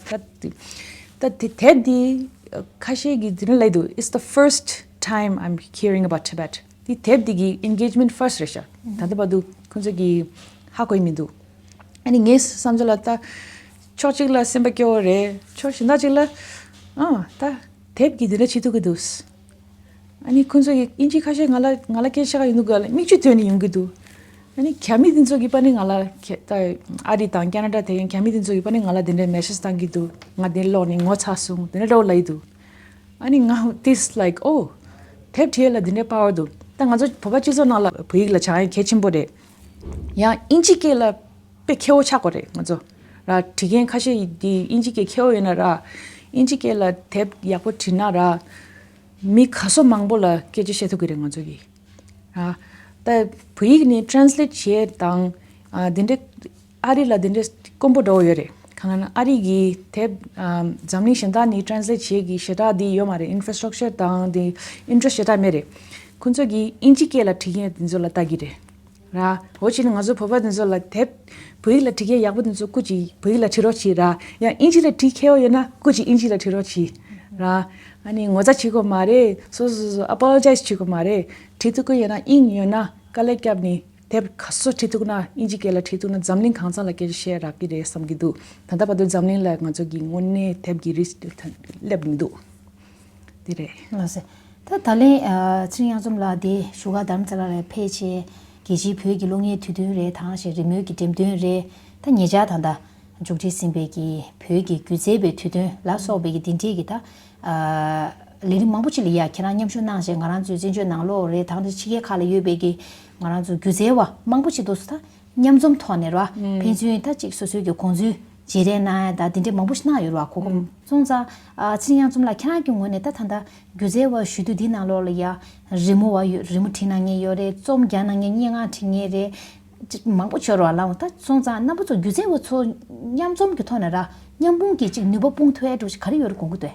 ད་དེ་དེབ་འདི་ཁ་ཤས་ཀྱི་འདི་འདྲ་ལབ་འདུག It's the first time I'm hearing about Tibet. དེ་དེབ་དེ་གི་ཨེན་གེཇ་མེན་ཊི་ཕར་སི་ཊི་རེད་ཤག་ད་ལྟ་བར་དུ་ཁོང་ཚོ་གི་ཧ་གོ་ཡི་མི་འདུག་ཨ་ནི་ངའི་བསམ་ཚུལ་ལ་ད་ཕྱོགས་གཅིག་ལ་སེམས་པ་སྐྱོ་བོ་རེད། ཕྱོགས་གཞན་དག་ཅིག་ལ་ཨ་ད་དེབ་ཀྱི་འདི་འདྲ་བྱེད་ཐུབ་ཀྱི་འདུག་ཨ་ནི་ཁོང་ཚོ་གི་ཨིན་ཇི་ཁ་ཤས་ང་ལ་ང་ལ་སྐད་ཆ་ག་ཡིན་འདུག་ག་ལ་མིག་ཆུ་ཐོན་ནས་ཡོང་གི་འདུག་ཨ་ནི་རྒྱ་མི་འདི་ཚོ་གི་པ་ནི་ང་ལ་ཁྱེད་ད་ཨ་རི་དང་ཁེ་ན་ཌ་དེ་ཡང་རྒྱ་མི་འདི་ཚོ་གི་པ་ནི་ང་ལ་འདི་འདྲའི་མེ་སེ་ཇི་བཏང་གི་འདུག་ང་འདི་ཀློག་ནས་ངོ་ཚ་སོང་འདི་འདྲ་འདྲ་བོ་ལབ་ཀྱི་འདུག་ཨ་ནི་ང་this like oh དེབ་བྲིས་ལ་འདི་འདྲའི་པ་ཝར་འདུག་ད་ང་ཚོ་བོད་པ་སྤྱི་ཚོགས་ནང་ལ་བོད་ཡིག་ལ་བྱ་ཡ་གལ་ཆེན་པོ་རེད། ཡང་ཨིན་ཇི་སྐད་ལ་དཔེ་མཁས་པོ་ཆགས་དགོས་རེད་ང་ཚོ། ར་བྲིས་མཁན་ཁ་ཤས་འདི་ཨིན་ཇི་སྐད་མཁས་པོ་ཡོད་ན་ར། ཨིན་ཇི་སྐད་ལ་དེབ་ཡག་པོ་བྲིས་ན་ར། མི་ག་ཚོད་མང་པོ་ལ་སྐད་ཆ་བཤད་ཐུབ་ཀྱི་རེད་ང་ཚོ་གིས། ར། ད་བོད་ཡིག་ནི་ཊེ་རན་སི་ལེཊ་བྱེད་དང་། ཨ་འདི་འདྲ་ཨ་རི་ལ་འདི་འདྲ་དཀོན་པོ་འདྲ་བོ་ཡོད་རེད། གང་ལབ་ན་ཨ་རི་གི་དེབ་ཨ་འཛམ་གླིང་གཞན་དག་ནི་ཊེ་རན་སི་ལེཊ་བྱེད་ཀྱི་ཞེ་དྲག་འདི་ཡོད་མ་རེད། ཨིན་ཕི་རི་སི་ཊག་ཅར་དང་འདི་ཨིན་ཊི་རེ་སི་ཊི་ཞེ་དྲག་མེད་རེད། ཁོང་ཚོ་གིས་ཨིན་ཇི་སྐད་ལ་བྲིས་མཁན་འདི་ཚོ་ལ་ལྟ་གི་རེད། ར། འོ་བྱས་ནས་ང་ཚོ་བོད་པ་འདི་ཚོ་ལ་དེབ་བོད་ཡིག་ལ་བྲིས་མཁན་ཡག་པོ་འདི་ཚོ་སྐུ་མཁྱེན་བོད་ཡིག་ལ་བྲིས་རོགས་བྱེད་ར། ཡང་ཨིན་ཇི་ལ་བྲིས་མཁས་པོ་ཡོད་ན་སྐུ་མཁྱེན་ཨིན་ཇི་ལ་བྲིས་རོགས་བྱེད་ར། ཨ་ནི་ངོ་ཚ་བྱེད་དགོས་མ་རེད། སོ་སོ་སོ་སོ་ཨ་པོ་ལོ་ཇའི་ཛི་བྱེད་དགོས་མ་རེད། བྲིས་ཐུབ་ཀྱི་ཡོད་ན་དབྱིངས་ཡོད་ན་དཀའ་ལས་བརྒྱབ་ནས་དེབ་ག་ཚོད་བྲིས་ཐུབ་ན་ཨིན་ཇི་སྐད་ལ་བྲིས་ཐུབ་ན་འཛམ་གླིང་གང་ཚང་ལ་སྐད་ཆ་བཤད་རག་གི་རེད་བསམ་གྱི་འདུག་ད་ལྟ་བར་དུ་འཛམ་གླིང་ལ་ང་ཚོ་གི་དངོས་གནས་དེབ་ཀྱི་རིས་སླེབས་མི་འདུག་འདི་རེད། ལགས་སེ། ད་ད་ལན་ཨ་ཚེ་རིང་གཡང་འཛོམས་ལགས་འདི་བཞུགས་སྒར་དྷ་རམ་ས་ལ་ལ་ཕེབས་བྱས་རྒྱལ་སྤྱིའི་བོད་ཀྱི་གློག་བརྙན་དུས་སྟོན་རེད་དང་ཞེས་རི་མོའི་གི་འགྲེམས་སྟོན་རེད། ད་ཉེ་ཆར་ད་ལྟ་མཇུག་སྒྲིལ་ཟིན་པའི་གི་བོད་ཀྱི་སྒྱུ་རྩལ་པའི་དུས་སྟོན་ལ་སོགས་པའི་གི་འདི་འདྲའི་གི་ད་ཨ་ལས་རིམ་མང་པོ་ཅིག་ལ་ཡ་ཁྱེད་རང་མཉམ་ཞུགས་གནང་བྱས་ང་རང་ཚོའི་བཙན་བྱོལ་ནང་ལོགས་རེད་ད་ལྟ་ཕྱི་རྒྱལ་ཁག་ལ་ཡོད་པའི་གི་ང་རང་ཚོ་སྒྱུ་རྩལ་བ་མང་པོ་ཅིག་འདུག་སུ་ད། མཉམ་འཛོམས་ཐོག་ནས་ར། ཕན་ཚུན་ད་ཅིག་སོ་སོའི་གི་དགོངས་ཚུལ་བརྗེ་རེས་གནང་ཡ་ད་དེ་འདྲས་མང་པོ་ཞིག་གནང་ཡོད་ར་གོ་གོ། སོང་ཙང་ཨ་ཚེ་རིང་གཡང་འཛོམས་ལགས་ཁྱེད་རང་གི་ངོས་ནས་ད་ད་ལྟ་སྒྱུ་རྩལ་བ་ཞུ་དུས་འདི་ནང་ལོགས་ལ་ཡ་རི་མོ་བ་ཡོད་རི་མོ་བྲིས་གནང་མཁན་ཡོད་རེད་རྩོམ་རྒྱག་གནང་མཁན་སྙན་ངག་བྲིས་མཁན་རེད། ཅིག་མང་པོ་ཡོད་ར་ལ་འོང་ད་སོང་ཙང་རྣམ་པ་ཚོ་སྒྱུ་རྩལ་བ་ཚོ་མཉམ་འཛོམས་ཀྱི་ཐོག་ནས་ར་མཉམ་སྤུངས་ཀྱི་ཅིག་ནུས་པ་སྤུངས་ཐུབ་ཡ་འགྲོ་ཞིག་ག་རེ་ཡོད་རེད་དགོངས་ཀྱི་འདུག་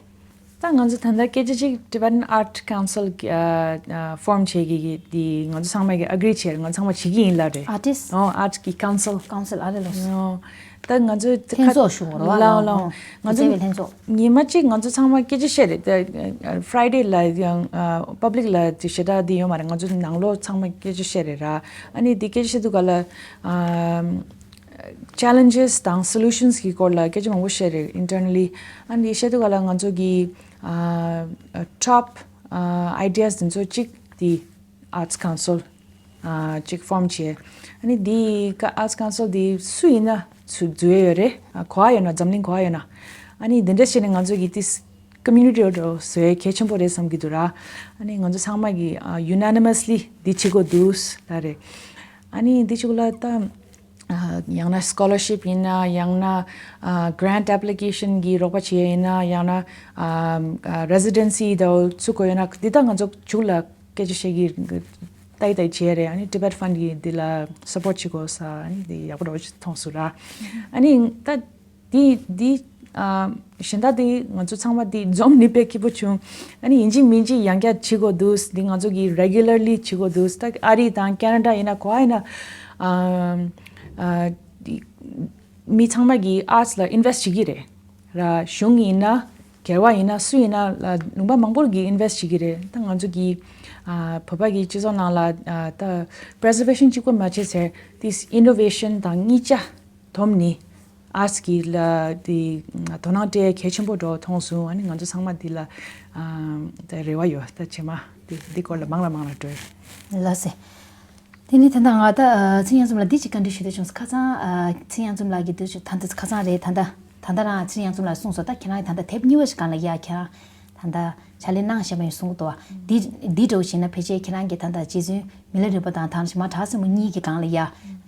ད་ང་ཚོ་ད་ལྟ་སྐད་ཆ་གཅིག་Tibetan Art Council ཨ་ཨ་form བྱེད་ཀྱི་གི་དེ་ང་ཚོ་ཚང་མ་གི་agree བྱས་རེད། ང་ཚོ་ཚང་མ་བྱེད་ཀྱི་ཡིན་ལབ་རེད། Artist ཨོ་art གི་council council ཨ་རེ་ལོ། ཨོ་ད་ང་ཚོ་ལྷན་ཚོགས་ཞུ་བ་རེད་བ་ལའོ་ལའོ། ལའོ་ང་ཚོ་སྒྱུ་རྩལ་བའི་ལྷན་ཚོགས། ཉི་མ་གཅིག་ང་ཚོ་ཚང་མ་སྐད་ཆ་བཤད་རེད་ད། Friday ལ་ཡང་ཨ་public ལ་དེ་ཞེ་དྲག་དེ་ཡོད་མ་རེད། ང་ཚོ་ནང་ལོགས་ཚང་མ་སྐད་ཆ་བཤད་རེད་ར། ཨ་ནི་དེ་སྐད་ཆ་བཤད་དུས་ག་ལ་ཨ། challenges དང་solutions གི་སྐོར་ལ་སྐད་ཆ་མང་པོ་བཤད་རེད་internally། ཨ་ནི་བཤད་དུས་ག་ལ་ང་ཚོ་གི་ཨ་top ཨ་ideas དེ་ཚོ་གཅིག་དེ་arts council ཨ་གཅིག་form བྱས། ཨ་ནི་དེ་ཀ་arts council དེ་སུ་ཡིན་ན་སུ་འཛུལ་ཡ་ཡོད་རེད། ཨ་གོ་བ་ཡོད་ན་འཛམ་གླིང་གོ་བ་ཡོད་ན། ཨ་ནི་དེ་འདྲ་བྱས་ནས་ང་ཚོ་གི་དེ་community འགྲོ་བཟོ་ཡ་གལ་ཆེན་པོ་རེད་བསམ་གྱི་འདུག་ར། ཨ་ནི་ང་ཚོ་ཚང་མ་གི་ཨ་unanimously དེ་བྱེད་དགོས་འདུག་ལབ་རེད། ཨ་ནི་དེ་ཅིག་ལ་ད། ཡང་ན་scholarship ཡིན་ན་ཡང་ན་grant application གི་རོགས་པ་བྱེད་ཡ་ཡིན་ན་ཡང་ན་residency དང་ཚུགས་དགོས་ཡོད་ན་འདི་དག་ང་ཚོ་མཇུག་ལ་སྐད་ཆ་བཤད་ཀྱི་ལྟ་ཡི་ལྟ་ཡི་བྱས་རེད། ཨ་ནི་Tibet Fund གི་འདི་ལ་support བྱེད་དགོས་ས་ཨ་ནི་འདི་ཡག་པོ་འདྲ་བོ་ཞིག་མཐོང་སོང་ར། ཨ་ནི་ད་འདི་འདི་གཞན་དག་འདི་ང་ཚོ་ཚང་མ་འདི་འཛོམས་ནི་དཔེ་སྐྱིད་པོ་བྱུང་། ཨ་ནི་ཡིན་གཅིག་མིན་གཅིག་ཡང་བསྐྱར་བྱེད་དགོས་འདུག་འདི་ང་ཚོ་གི་regularly བྱེད་དགོས་འདུག་ད་ཨ་རི་དང་Canada ཡིན་ན་ག་པར་ཡིན་ན་ཨ་ཨ་འདི་མི་ཚང་མ་གིས་arts ལ་invest བྱེད་ཀྱི་རེད་ར། གཞུང་ཡིན་ན་སྒེར་བ་ཡིན་ན་སུ་ཡིན་ན་ལ་ལུང་པ་མང་པོ་གིས་invest བྱེད་ཀྱི་རེད། ད་ང་ཚོ་གི་ཨ་བོད་པ་གི་སྤྱི་ཚོགས་ནང་ལ་ཨ་ད་preservation གཅིག་པོ་མ་བྱས་ཚེ་this innovation དང་གཉིས་ཆ་སྡོམ་ནི་arts གི་ལ་དེ་དོ་སྣང་སྤྲད་གལ་ཆེན་པོ་འགྲོ་མཐོང་སོང་། ཨ་ནི་ང་ཚོ་ཚང་མ་འདི་ལ་ཨ་ད་རེ་བ་ཡོད། ད་རྗེས་མ་འདི་འདི་སྐོར་ལ་མང་ལ་མང་ལ་འགྲོ། ལགས་སེ། དེ་ནི་ད་ལྟ་ང་ད་ཨ་ཚེ་རིང་གཡང་འཛོམས་ལགས་འདི་ཅིག་བཀའ་འདྲི་ཞུ་འདོད་བྱུང་སོང་། ཁ་སང་ཨ་ཚེ་རིང་གཡང་འཛོམས་ལགས་ཀྱིས་འདི་ཅིག་ད་ལྟ་ཁ་སང་རེད་ད་ལྟ་ད་ལྟ་རང་ཚེ་རིང་གཡང་འཛོམས་ལགས་གསུངས་སོང་། ད་ཁྱེད་རང་གིས་ད་ལྟ་དེབ་གཉིས་པ་ཞིག་སྒང་ལ་ཡ་ཁྱེད་རང་ད་ལྟ་ཕྱག་ལས་གནང་བཞིན་པ་ཡིན་གསུང་གི་འདུག་བ། འདི་འདི་འདྲ་བོ་ཞིག་ན་ཕལ་ཆེར་ཁྱེད་རང་གིས་ད་ལྟ་རྗེ་བཙུན་མི་ལ་རས་པ་དང་ད་ནང་བཞིན་མ་བྲག་སྲིན་མོ་གཉིས་ཀྱི་སྒང་ལ་ཡ་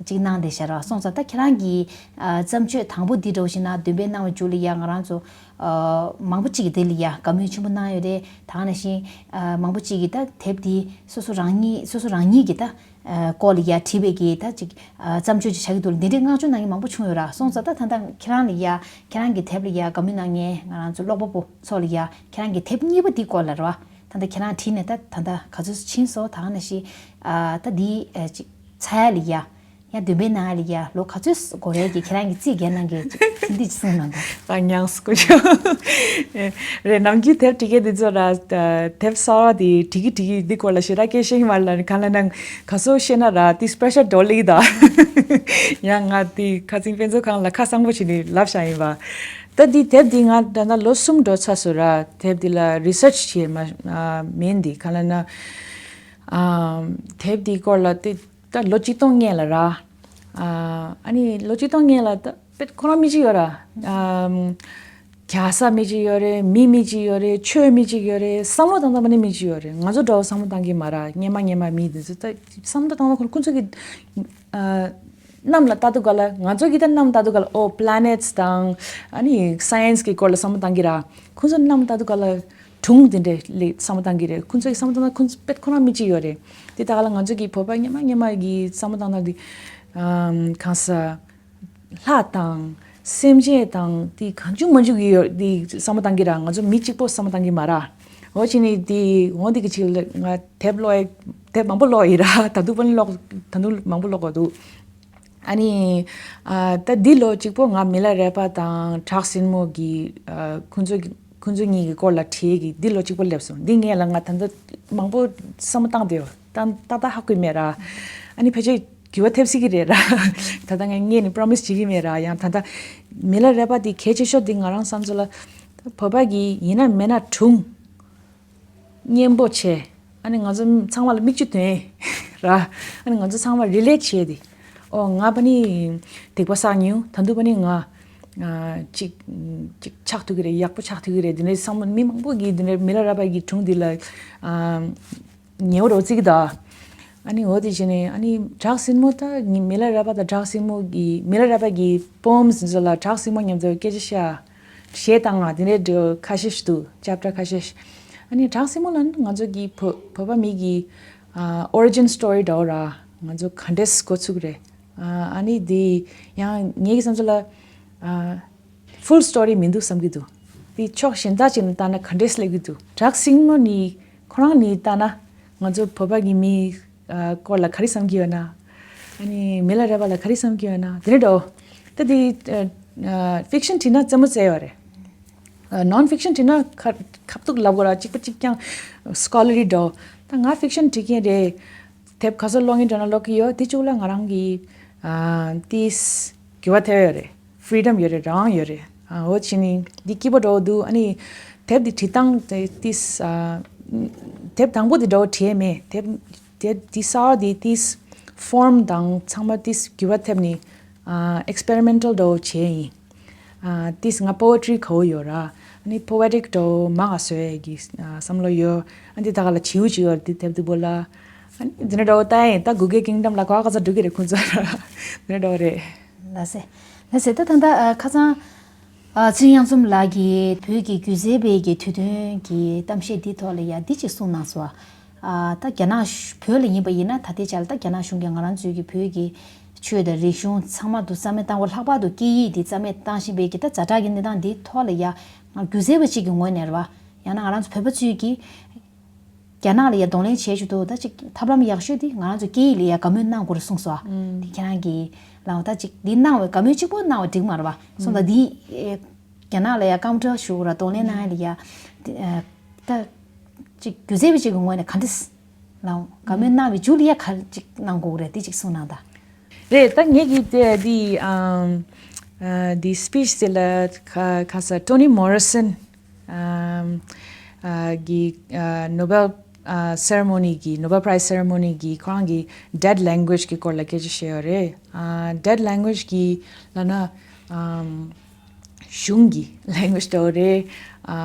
གཅིག་གནང་བསྡད་ཤག་ར། སོང་ཙང་ད་ཁྱེད་རང་གིས་ཨ་བརྩམས་ཆོས་དང་པོ་འདི་འདྲ་བོ་ཞིག་ན་འདོན་སྤེལ་གནང་བའི་མཇུག་ལ་ཡ་ང་རང་ཚོ་ཨ་མང་པོ་ཅིག་གིས་འདི་ལ་ཡ་དགའ་མོས་ཆེན་པོ་གནང་ཡོད་རེད། ད་ནང་བཞིན་ཨ་མང་པོ་ཅིག་གིས་ད་དེབ་འདི་སོ་སོ་རང་ཉིད་སོ་སོ་རང་ཉིད་ཀྱིས་ད་ ཨ་སྐོར་ལ་ཡ་བྲིས་པའི་གི་ད་ཅིག་ཨ་བརྩམས་ཆོས་ཅིག་བྱ་གི་འདུག་ལ། འདི་འདྲའི་བསྔགས་བརྗོད་གནང་མཁན་མང་པོ་བྱུང་ཡོད་ར། སོང་ཙང་ད་ད་ལྟ་ཁྱེད་རང་ལ་ཡ་ཁྱེད་རང་གི་དེབ་ལ་ཡ་དགའ་མོས་གནང་མཁན་ང་རང་ཚོ་ཀློག་པ་པོ་ཚོ་ལ་ཡ་ཁྱེད་རང་གི་དེབ་གཉིས་པ་འདི་སྐོར་ལ་ར་བ། ད་ལྟ་ཁྱེད་རང་བྲིས་ནས་ད་ད་ལྟ་ག་ཚོད་ཕྱིན་སོང་། ད་ག་ནང་བཞིན་ཨ་ད་འདི་ཨ་ཅིག་ཚར་ཡ་ལ་ཡ་ཡང་འདོན་སྤེལ་གནང་ཡ་ལ་ཡ་ལོ་ག་ཚོད་འགོར་ཡ་གི་ཁྱེད་རང་གི་རྩིས་རྒྱག་གནང་གི་ཅིག་འདི་ཅིག་གསུངས་གནང་དང་། ད་ཉངས་སུ་སྐུ་ཞབས། རེད། ནམ་རྒྱུན་དེབ་འབྲི་མཁན་འདི་ཚོ་ལ་དེབ་གསར་བ་དེ་འབྲི་གི་འབྲི་གི་འདི་སྐོར་ལ་ཞེ་དྲག་སྐད་ཆ་ཤེས་ཀྱི་མ་རེད་ལབ་ནས། གང་ལབ་ན་ག་ཚོད་ཤེས་ན་ར་དེ་སི་པེ་ཤལ་ཌོ་ལེགས་ད། ཡང་ང་དེ་ཁ་སང་དཔེ་མཛོད་ཁང་ལ་ཁ་གསང་པོ་བྱས་ནས་ལབ་བཞག་ཡིན་པ། ད་འདི་དེབ་འདི་ང་ད་ལྟ་ལོ་གསུམ་འགྲོ་ཚར་སོང་ར། དེབ་འདི་ལ་རི་སར་ཆི་བྱས་མ་མིན། འདི་གང་ལབ་ན་དེབ་འདི་སྐོར་ལ་དེ་ད་ལོ་གཅིག་སྟོང་སྔོན་ལ་ར། ཨ་ནི་ལོ་གཅིག་སྟོང་སྔོན་ལ་ད་དཔེ་ཁོ་རང་མི་གཅིག་ཡོད་ར། ཨམ། རྒྱལ་ས་མི་གཅིག་ཡོད་རེད། མི་མི་གཅིག་ཡོད་རེད། ཆོས་མི་གཅིག་ཡོད་རེད། བསམ་བློ་བཏང་སྟངས་མ་ནི་མི་གཅིག་ཡོད་རེད། ང་ཚོ་འདྲ་བོ་བསམ་བློ་བཏང་གི་མ་ར། སྔོན་མ་སྔོན་མ་མི་དེ་ཚོ་ད་བསམ་བློ་བཏང་སྟངས་ཁོ་ཁོ་ཚོ་གི་ཨ། གནམ་ལ་ལྟ་དུས་ག་ལ། ང་ཚོ་གི་ད་གནམ་ལྟ་དུས་ག་ལ་ཨོ་པི་ལེ་ནེ་ཊི་སི་དང་ཨ་ནི་སའེ་ཡེན་སི་གི་སྐོར་ལ་བསམ་བློ་བཏང་གི་ར། ཁོ་ཚོ་གནམ་ལྟ་དུས་ག་ལ་སྒྲུང་དེ་འདྲ་ལ་བསམ་བློ་བཏང་གི་རེད། ཁོ་ཚོ་གི་བསམ་བློ་བཏང་ན་ཁོ་ཚོ་དཔེ་ཁོ་རང་མི་གཅིག་ཡོད་རེད། དེ་ད་ག་ལ་ང་ཚོ་གི་བོད་པ་སྔོན་མ་སྔོན་མ་གི་བསམ་བློ་བཏང་སྟངས་དེ་ཨམ་གང་ས། ལྷ་དང་སེམས་ཅན་དང་དེ་གང་བྱུང་མང་བྱུང་གི་ཡོད་དེ་བསམ་བློ་བཏང་གི་ར། ང་ཚོ་མི་གཅིག་པོ་བསམ་བློ་བཏང་གི་མ་ར། འོ་བྱས་ནས་དེ་འོ་འདི་གི་ཆེད་ལ་ང་དེབ་ཀློག་ཡ་དེབ་མང་པོ་ཀློག་ཡི་ར། ད་དུང་པོ་ནི་ཀློག་ད་དུང་མང་པོ་ཀློག་དགོས་འདུག་ཨ་ནི་ཨ་ད་འདི་ལོ་གཅིག་པོ་ང་མི་ལ་རས་པ་དང་བྲག་སྲིན་མོ་གི་ཨ་ཁོང་ཚོ་ཁོང་ཚོ་གཉིས་ཀྱི་སྐོར་ལ་བྲིས་ཀྱི་འདི་ལོ་གཅིག་པོ་སླེབས་སོང་། འདི་ངས་ལ་ང་ད་ལྟ་མང་པོ་བསམ་བློ་བཏང་བསྡད་ཡོད། ད་ཏག་ཏག་ཧ་གོ་མེད་ར། ཨ་ནི་ཕལ་ཆེར་འགྱུར་བ་ཐེབས་སྲིད་ཀྱི་རེད་ར། ད་ལྟ་ངས་ངས་ནི་པོ་རོ་མི་སི་བྱེད་ཀྱི་མེད་ར། ཡང་ད་ལྟ་མི་ལ་རས་པ་འདི་གལ་ཆེ་ཤོས་འདི་ང་རང་བསམ་ཚུལ་ལ་བོད་པ་གི་ཡིན་ན་མེད་ན་སྒྲུང་སྙན་པོ་བྱས། ཨ་ནི་ང་ཚོ་ཚང་མ་ལ་མིག་ཆུ་ཐོན་ར། ཨ་ནི་ང་ཚོ་ཚང་མ་རི་ལེ་ཊི་བྱས་ཏེ། ཨོ་ང་པ་ནི་སྡིག་པ་བསགས་མྱོང་། ད་དུང་པ་ནི་ང་ཨ་ཅིག་ཅིག་ཆགས་ཐུབ་ཀྱི་རེད། ཡག་པོ་ཆགས་ཐུབ་ཀྱི་རེད། འདི་འདྲའི་བསམ་བློ་མི་མང་པོ་གིས་འདི་འདྲའི་མི་ལ་རས་པ་གི་སྒྲུང་འདི་ལ་ཨ་ཉེ་བོ་རོ་བརྩི་གི་ད། ཨ་ནི་འོ་དེ་བྱས་ནས་ཨ་ནི་བྲག་སྲིན་མོ་ད་ངའི་མི་ལ་རས་པ་དང་བྲག་སྲིན་མོ་གི་མི་ལ་རས་པ་གི་པོ་ཨེམ་སི་འདི་ཚོ་ལ་བྲག་སྲིན་མོ་མཉམ་དུ་སྐད་ཆ་བཤད། གཞས་བཏང་བ་དེ་འདྲའི་འདྲ་ཁ་ཤས་ཤིག་འདུག་ཅེབ་ཊར་ཁ་ཤས་ཤིག་ཨ་ནི་བྲག་སྲིན་མོ་ལ་ནི་ང་ཚོ་གི་བོད་བོད་པ་མི་གི་ཨ་ཨོ་རི་ཇིན་སི་ཊོ་རི་འདྲ་བོ་ར། ང་ཚོ་ག་འདྲས་འགོ་ཚུགས་རེད། ཨ་ཨ་ནི་དེ་ཡང་ངེད་ཀྱི་བསམ་ཚུལ་ལ་ཨ། ཕུལ་སི་ཊོ་རི་མི་འདུག་བསམ་གྱི་འདུག་དེ་ཕྱོགས་གཞན་དག་ཅིག་ནས་བལྟས་ན་ག་འདྲས་སླེབས་ཀྱི་འདུག་བྲག་སྲིན་མོ་ནི་ཁོ་རང་ནི་བལྟས་ན་ང་ཚོ་བོད་པ་གི་མི་ཨ་སྐོར་ལ་ག་རེ་བསམ་གྱི་ཡོད་ན། ཨ་ནི་མི་ལ་རས་པ་ལ་ག་རེ་བསམ་གྱི་ཡོད་ན་དེ་འདྲ་འདྲ་བོ། ད་དེ་ཨ་ཨ་ཕིག་ཤན་བྲིས་ན་རྩེད་མོ་རྩེ་ཡོད་རེད། ཨ་ནོན་ཕིག་ཤན་བྲིས་ན་ཁ་ཁ་ཐུག་ལབ་དགོས་ར། གཅིག་པ་གཅིག་རྐྱང་སི་ཀོ་ལ་རི་འདྲ་བོ། ད་ང་ཕིག་ཤན་བྲིས་མཁན་རེད། དེབ་ག་ཚོད་ཀློག་མཁན་འདྲ་ན་ཀློག་གི་ཡོད། དེ་གཅིག་ལ་ང་རང་གི་ཨ་ཏིས་འགྱུར་བ་ཐེབས་ཡོད་རེད། ཕི་རི་ཌམ་ཡོད་རེད། རང་དབང་ཡོད་རེད། ཨ་འོ་བྱས་ནི་འདི་སྐྱིད་པོ་འདྲ་བོ་འདུག་ཨ་ནི་དེབ་འདི་བྲིས་སྟངས་དེ་ཏིས་ཨ་དེབ་དང་པོ་འདི་འདྲ་བོ་བྲིས་མེད། དེབ་དེབ་འདི་གསར་བ་འདི་ཏིས་ཕོརམ་དང་ཚང་མ་ཏིས་འགྱུར་བ་ཐེབས་ནི་ཨ་ཨེག་སི་པེ་རི་མེན་ཊལ་འདྲ་བོ་བྱས་ཡིན། ཨ་ཏིས་ང་པོ་ཨེ་ཊི་རི་གོ་ཡོད་ར། ཨ་ནི་པོ་ཨེ་ཊིག་འདྲ་བོ་མང་ང་བཟོ་ཡས་ཀྱི་ཨ་བསམ་བློ་ཡོད། ཨ་འདི་ད་ག་ལ་བྱིའུ་ཅིག་ཡོད་རེད། འདི་དེབ་འདི་པོ་ལ། ཨ་ནི་འདི་འདྲ་འདྲ་བོ་ལྟ་ཡིན། ད་གུ་གེ་ཀིང་ཌམ་ལ་ག་ག་ས་འགྲོ་གི་རེད་ཁོང་ཚོ་ར། འདི་འདྲ་འདྲ་བོ་རེད། ལགས་སེ། ལགས་སེ། ད་ད་ལྟ་ཨ་ཁ་སང་ཨ་ཚེ་རིང་གཡང་འཛོམས་ལགས་ཀྱིས་བོད་ཀྱི་སྒྱུ་རྩལ་པའི་གི་དུས་སྟོན་གྱི་གཏམ་བཤད་འདི་ཐོག་ལ་ཡ་འདི་གཅིག་གསུངས་གནང་སོང་། ཨ་ད་རྒྱ་ནག་བོད་ལ་ཡིན་པ་ཡིན་ན་ད་ལྟའི་ཆ་ལ་ད་རྒྱ་ནག་གཞུང་གིས་ང་རང་ཚོའི་གི་བོད་ཀྱི་ཆོས་དང་རིག་གཞུང་ཚང་མ་དུ་རྩ་མེད་བཏང་བ། ལྷག་པར་དུ་སྐད་ཡིག་འདི་རྩ་མེད་བཏང་བཞིན་པའི་གི་ད་ཛ་དྲག་གི་གནས་སྟངས་འདི་ཐོག་ལ་ཡ་ང་སྒྱུ་རྩལ་པ་གཅིག་གི་ངོས་ནས་རེད་བ། ཡང་ན་ང་རང་ཚོ་བོད་པ་ཚོས་ཀྱིས་རྒྱ་ནག་ལ་ཡ་གདོང་ལེན་བྱེད་ཆོག་འདུག་ད་ཅིག་ཐབས་ལམ་ཡག་ཤོས་དེ་ང་རང་ཚོ་སྐད་ཡིག་ལ་ཡ་དགའ་མོས་གནང་དགོས་རེད་གསུངས་སོང་། ཨ་དེ་ཁྱེད་རང་གིས་ལའང་ད་ཅིག་འདི་གནང་བའི་དགའ་མོས་གཅིག་པོ་གནང་བ་འགྲིག་མ་རེད་བ། སོང་ཙང་འདི་ཨེ་རྒྱ་ནག་ལ་ཡ་ཀམ་ཊོ་ཞུ་དགོས་ར། གདོང་ལེན་གནང་ཡ་ལ་ཡ་དེ་ཨ་ད་ཅིག་སྒྱུ་རྩལ་པ་ཅིག་གི་ངོས་ནས་ག་འདྲས་ལའང་དགའ་མོས་གནང་བའི་མཇུག་ལ་ཡ་ག་ཅིག་གནང་དགོས་རེད། དེ་ཅིག་གསུངས་གནང་ད། རེད། ད་ངེད་ཀྱིས་དེ་འདི་ཨམ་ཨ་འདི་སི་པིཆ་དེ་ལ་ཁ་ཁ་ས་ཊོ་ནི་མོ་རི་སན་ཨམ་ཨ་གི་ཨ་ནོ་བེལ་ཨ་སེ་རེ་མོ་ནི་གི་ནོ་བེལ་པ་རའི་སི་སེ་རེ་མོ་ནི་གི་ཁོ་རང་གི་ཌེཌ་ལེང་གུ་ཨེཇ་གི་སྐོར་ལ་སྐད་ཆ་བཤད་ཡོད་རེད། ཨ་ཌེཌ་ལེང་གུ་ཨེཇ་གི་ལབ་ན་ཨམ་གཞུང་གི་ལེང་གུ་ཨེཇ་འདྲ་བོ་རེད། ཨ་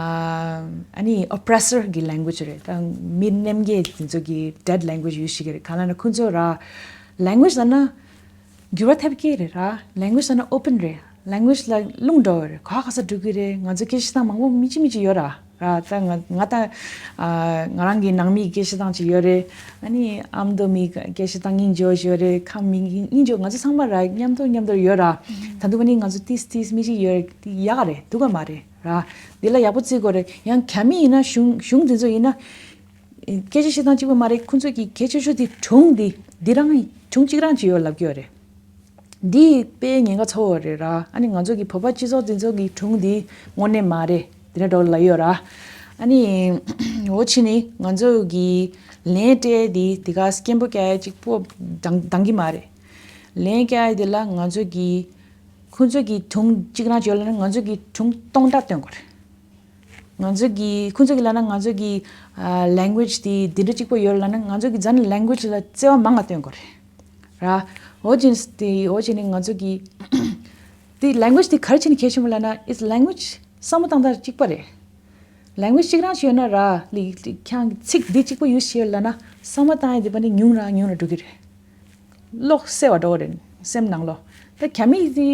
ཨ་ནི་ཨོ་པི་རེ་སར་གི་ལེང་གུ་ཨེཇ་རེད། ད་མི་གནོན་མཁན་དེ་ཚོ་གི་ཌེཌ་ལེང་གུ་ཨེཇ་ཡུ་ཟ་བྱེད་ཀྱི་རེད། གང་ལབ་ན་ཁོང་ཚོ་ར་ལེང་གུ་ཨེཇ་ལབ་ན་འགྱུར་བ་ཐེབས་ཀྱི་རེད་ར། ལེང་གུ་ཨེཇ་ལབ་ན་ཨོ་པན་རེད། ལེང་གུ་ཨེཇ་ལ་རླུང་འགྲོ་བ་རེད། ག་ག་ས་འགྲོ་གི་རེད། ང་ཚོ་སྐད་ཆ་བཤད་སྟངས་མང་པོ་མི་གཅིག་མི་གཅིག་ཡོད་ར། ར། ད་ང་ང་ད་ཨ་ང་རང་གི་ནང་མི་སྐད་ཆ་བཏང་ཅིག་ཡོད་རེད། ཨ་ནི་ཨ་མདོ་མི་སྐད་ཆ་བཏང་སྙིང་རྗེ་ཡོད་རེད། ཁམས་མི་སྙིང་རྗེ། ང་ཚོ་ཚང་མ་ར་མཉམ་དུ་མཉམ་དུ་ཡོད་ར། ད་དུང་ཨ་ནི་ང་ཚོ་ཏིས་ཏིས་མི་ཅིག་ཡོད་རེད། དེ་ཡག་ག་རེད། སྡུག་ག་མ་རེད་ར། འདི་ལ་ཡག་པོ་བརྩི་དགོས་རེད། ཡང་རྒྱ་མི་ཡིན་ན་གཞུང་གཞུང་འདི་ཚོ་ཡིན་ན་སྐད་ཆ་བཤད་སྟངས་གཅིག་པ་མ་རེད། ཁོང་ཚོ་གི་གལ་ཆེ་ཤོས་དེ་སྒྲུང་འདི་འདི་རང་སྒྲུང་གཅིག་རང་ཅིག་ཡོད་ལབ་ཀྱི་ཡོད་རེད། འདི་དཔེ་ཉེན་ཁ་ཚ་བོ་རེད་ར། ཨ་ནི་ང་ཚོ་གི་བོད་པ་སྤྱི་ཚོགས་འདི་ཚོ་གི་སྒྲུང་འདི་དངོས་གནས་མ་རེད། དེ་འདྲ་འདྲ་བོ་ལབ་ཡོད་ར། ཨ་ནི་འོ་ཕྱི་ནི་ང་ཚོ་གི་ལན་སྤྲད་དེ་དེ་ག་སྐད་འབོད་རྒྱག་ཡ་གཅིག་པོ་འདང་འདང་གི་མ་རེད། ལན་རྒྱག་ཡ་དེ་ལ་ང་ཚོ་གི་ཁོང་ཚོ་གི་སྒྲུང་གཅིག་རང་ཅིག་ཡོད་ལབ་ན་ང་ཚོ་གི་སྒྲུང་སྟོང་ཕྲག་སྟོན་དགོས་རེད། ང་ཚོ་གི་ཁོང་ཚོ་གི་ལབ་ན་ང་ཚོ་གི་ཨ་language་དེ་འདི་འདྲ་གཅིག་པོ་ཡོད་ལབ་ན་ང་ཚོ་གི་རྫ་ནི་language་ལ་བརྩེ་བ་མང་ང་སྟོན་དགོས་རེད་ར། འོ་ཅིན་དེ་འོ་ཅིན་ནི་ང་ཚོ་གི་དེ་language་དེ་ག་རེ་བྱས་ནས་གལ་ཆེན་པོ་ལབ་ན་it's language བསམ་བློ་བཏང་སྟངས་གཅིག་པ་རེད། language་གཅིག་རང་ཞིག་ཡོད་ན་ར་ལི་ཁྱང་ཚིག་འདི་གཅིག་པོ་use་བྱས་ལབ་ན་བསམ་བློ་བཏང་ཡ་དེ་པ་ནི་ཉུང་ར་ཉུང་ར་འགྲོ་གི་རེད། ལོག་སེ་བ་འགྲོ་རེད་སེམས་ནང་ལོག་ད་རྒྱ་མི་དེ་